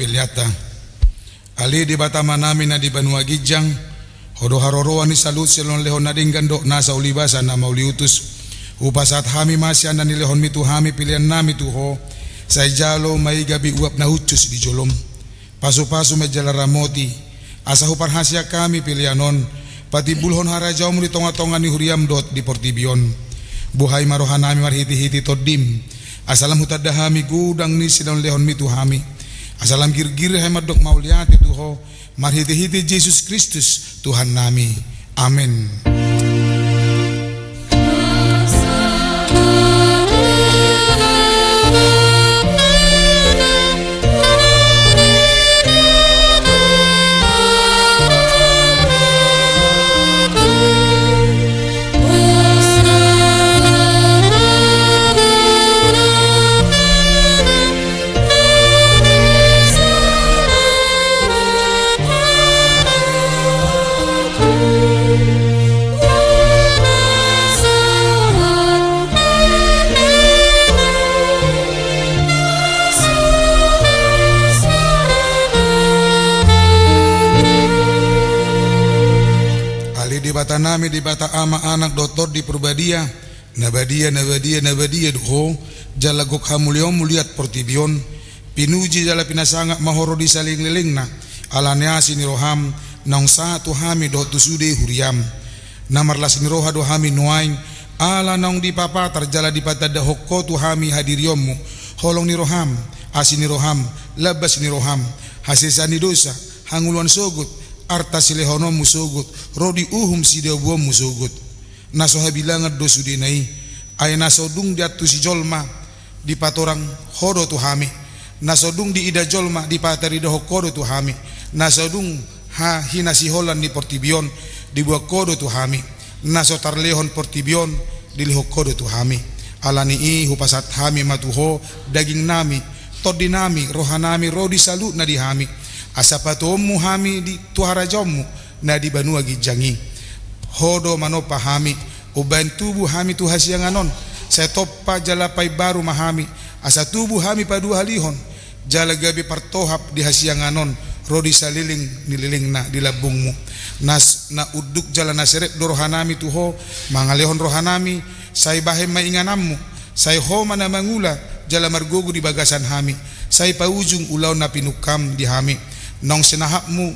Peleanta. Ale Debata Amanami na di banua ginjang, Ho do haroroan ni saluhut silehonlehon na denggan dohot nasa ulibasa na mauliutus. Hupasahat hami ma sian na nilehonMi tu hami peleannami tu Ho, sai jalo ma i gabe uap na hushus di joloM. Pasupasu ma jala ramoti, asa huparhaseang hami pelean on, patimbulhon harajaonMu di tongatonga ni huriaM dohot di portibi on. Buhai ma rohanami marhitehite TondiM, asa lam hutanda hami godang ni silehonlehonMi tu hami, asa lam girgir hami mandok mauliate tu Ho, marhitehite Jesus Kristus Tuhannami. Amen. Ale Debatanami, Debata Ama, Anak dohot Tondi Parbadia, na badia, na badia, na badia do Ho, jala gok hamuliaonMu liat portibi on. Pinuji jala pinasangap ma Ho ro di salelenglelengna, ala ni asi ni rohaM, naung sahat tu hami dohot tu sude huriaM. Na marlas ni roha do hami nuaeng, ala naung dipapatar jala dipatandahon Ho tu hami hadirionMu, holong ni rohaM, asi ni rohaM, lambas ni rohaM, hasesaan ni dosa, hangoluan sogot, arta silehononMu sogot, ro di uhum sidabuonMu sogot. Na so habilangan do sudena i, ai na so dung diantusi jolma, dipatorang Ho do tu hami. Na so dung diida jolma, dipataridahon Ho do tu hami. Na so dung ha-, hinasiholan ni portibi on, dibuat Ho do tu hami. Na so tarlehon portibi on, dilehon Ho do tu hami. Ala ni i hupasahat hami ma tu Ho, dagingnami, tondinami, rohanami, ro di saluhutna di hami. Asa patuhoonMu hami di, tu harajaonMu, na di banua ginjang i. Ho do manompa hami, umbahen tubu hami tu hasiangan on, sai tompa jala paimbaru ma hami, asa tubu hami paduahalihon, jala gabe partohap di hasiangan on, ro di saleleng ni lelengna di lambungMu. Na s-, na unduk jala na serep do rohanami tu Ho, mangalehon rohanami, sai bahen ma ingananMu, sai Ho ma na mangula, jala margogo di bagasan hami, sai paujung ulaon na pinungkaM di hami. Naung sinahapMu,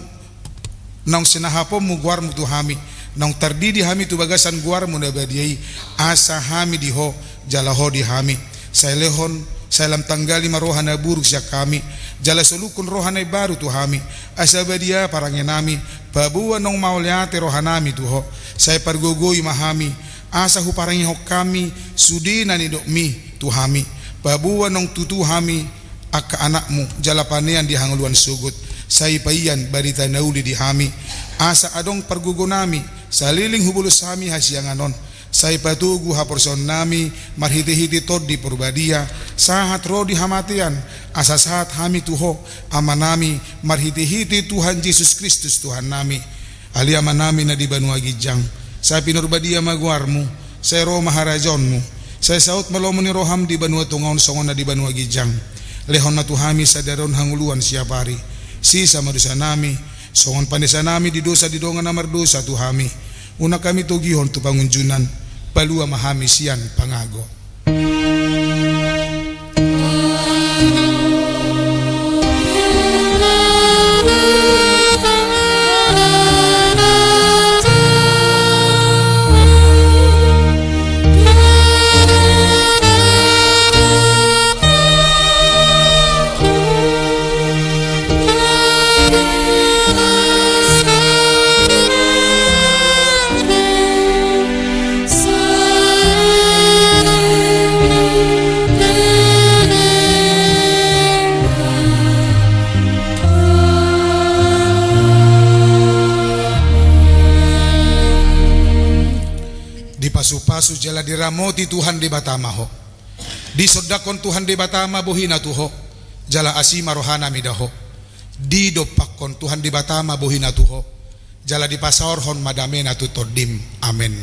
naung sinahaponMu goarMu tu hami, naung tardidi hami tu bagasan goarMu na badia i, asa hami di Ho, jala Ho di hami. Sai lehon, sai lam tanggali ma roha na buruk sian hami, jala solukhon roha na imbaru tu hami, asa badia parangenami, paboa naung mauliate rohanami tu Ho. Sai pargogoi ma hami, asa huparangehon hami sude na nidokMi tu hami, paboa naung tutu hami angka anakMu, jala panean di hangoluan sogot, sai paian barita na uli di hami, asa adong pargogonami, saleleng hubolos hami hasiangan on, sai patogu haporseaonnami, marhitehite Tondi Parbadia, sahat ro di hamatean, asa sahat hami tu Ho, Amanami, marhitehite Tuhan Jesus Kristus Tuhannami. Ale Amanami na di banua ginjang, sai pinarbadia ma goarMu, sai ro ma harajaonMu, sai saut ma lomo ni rohaM di banua tonga on songon na di banua ginjang. Lehon ma tu hami sadari on hangoluan siapari. Sesa ma dosanami, songon panesanami di dosa di dongan na mardosa tu hami. Unang hami togihon tu pangunjunan, palua ma hami sian pangago. Dipasupasu jala diramoti Tuhan Debata ma ho. Disondangkon Tuhan Debata ma bohina tu ho, jala asi ma rohana mida ho. Didompakkon Tuhan Debata ma bohina tu ho, jala dipasaorhon ma damena tu tondim. Amen.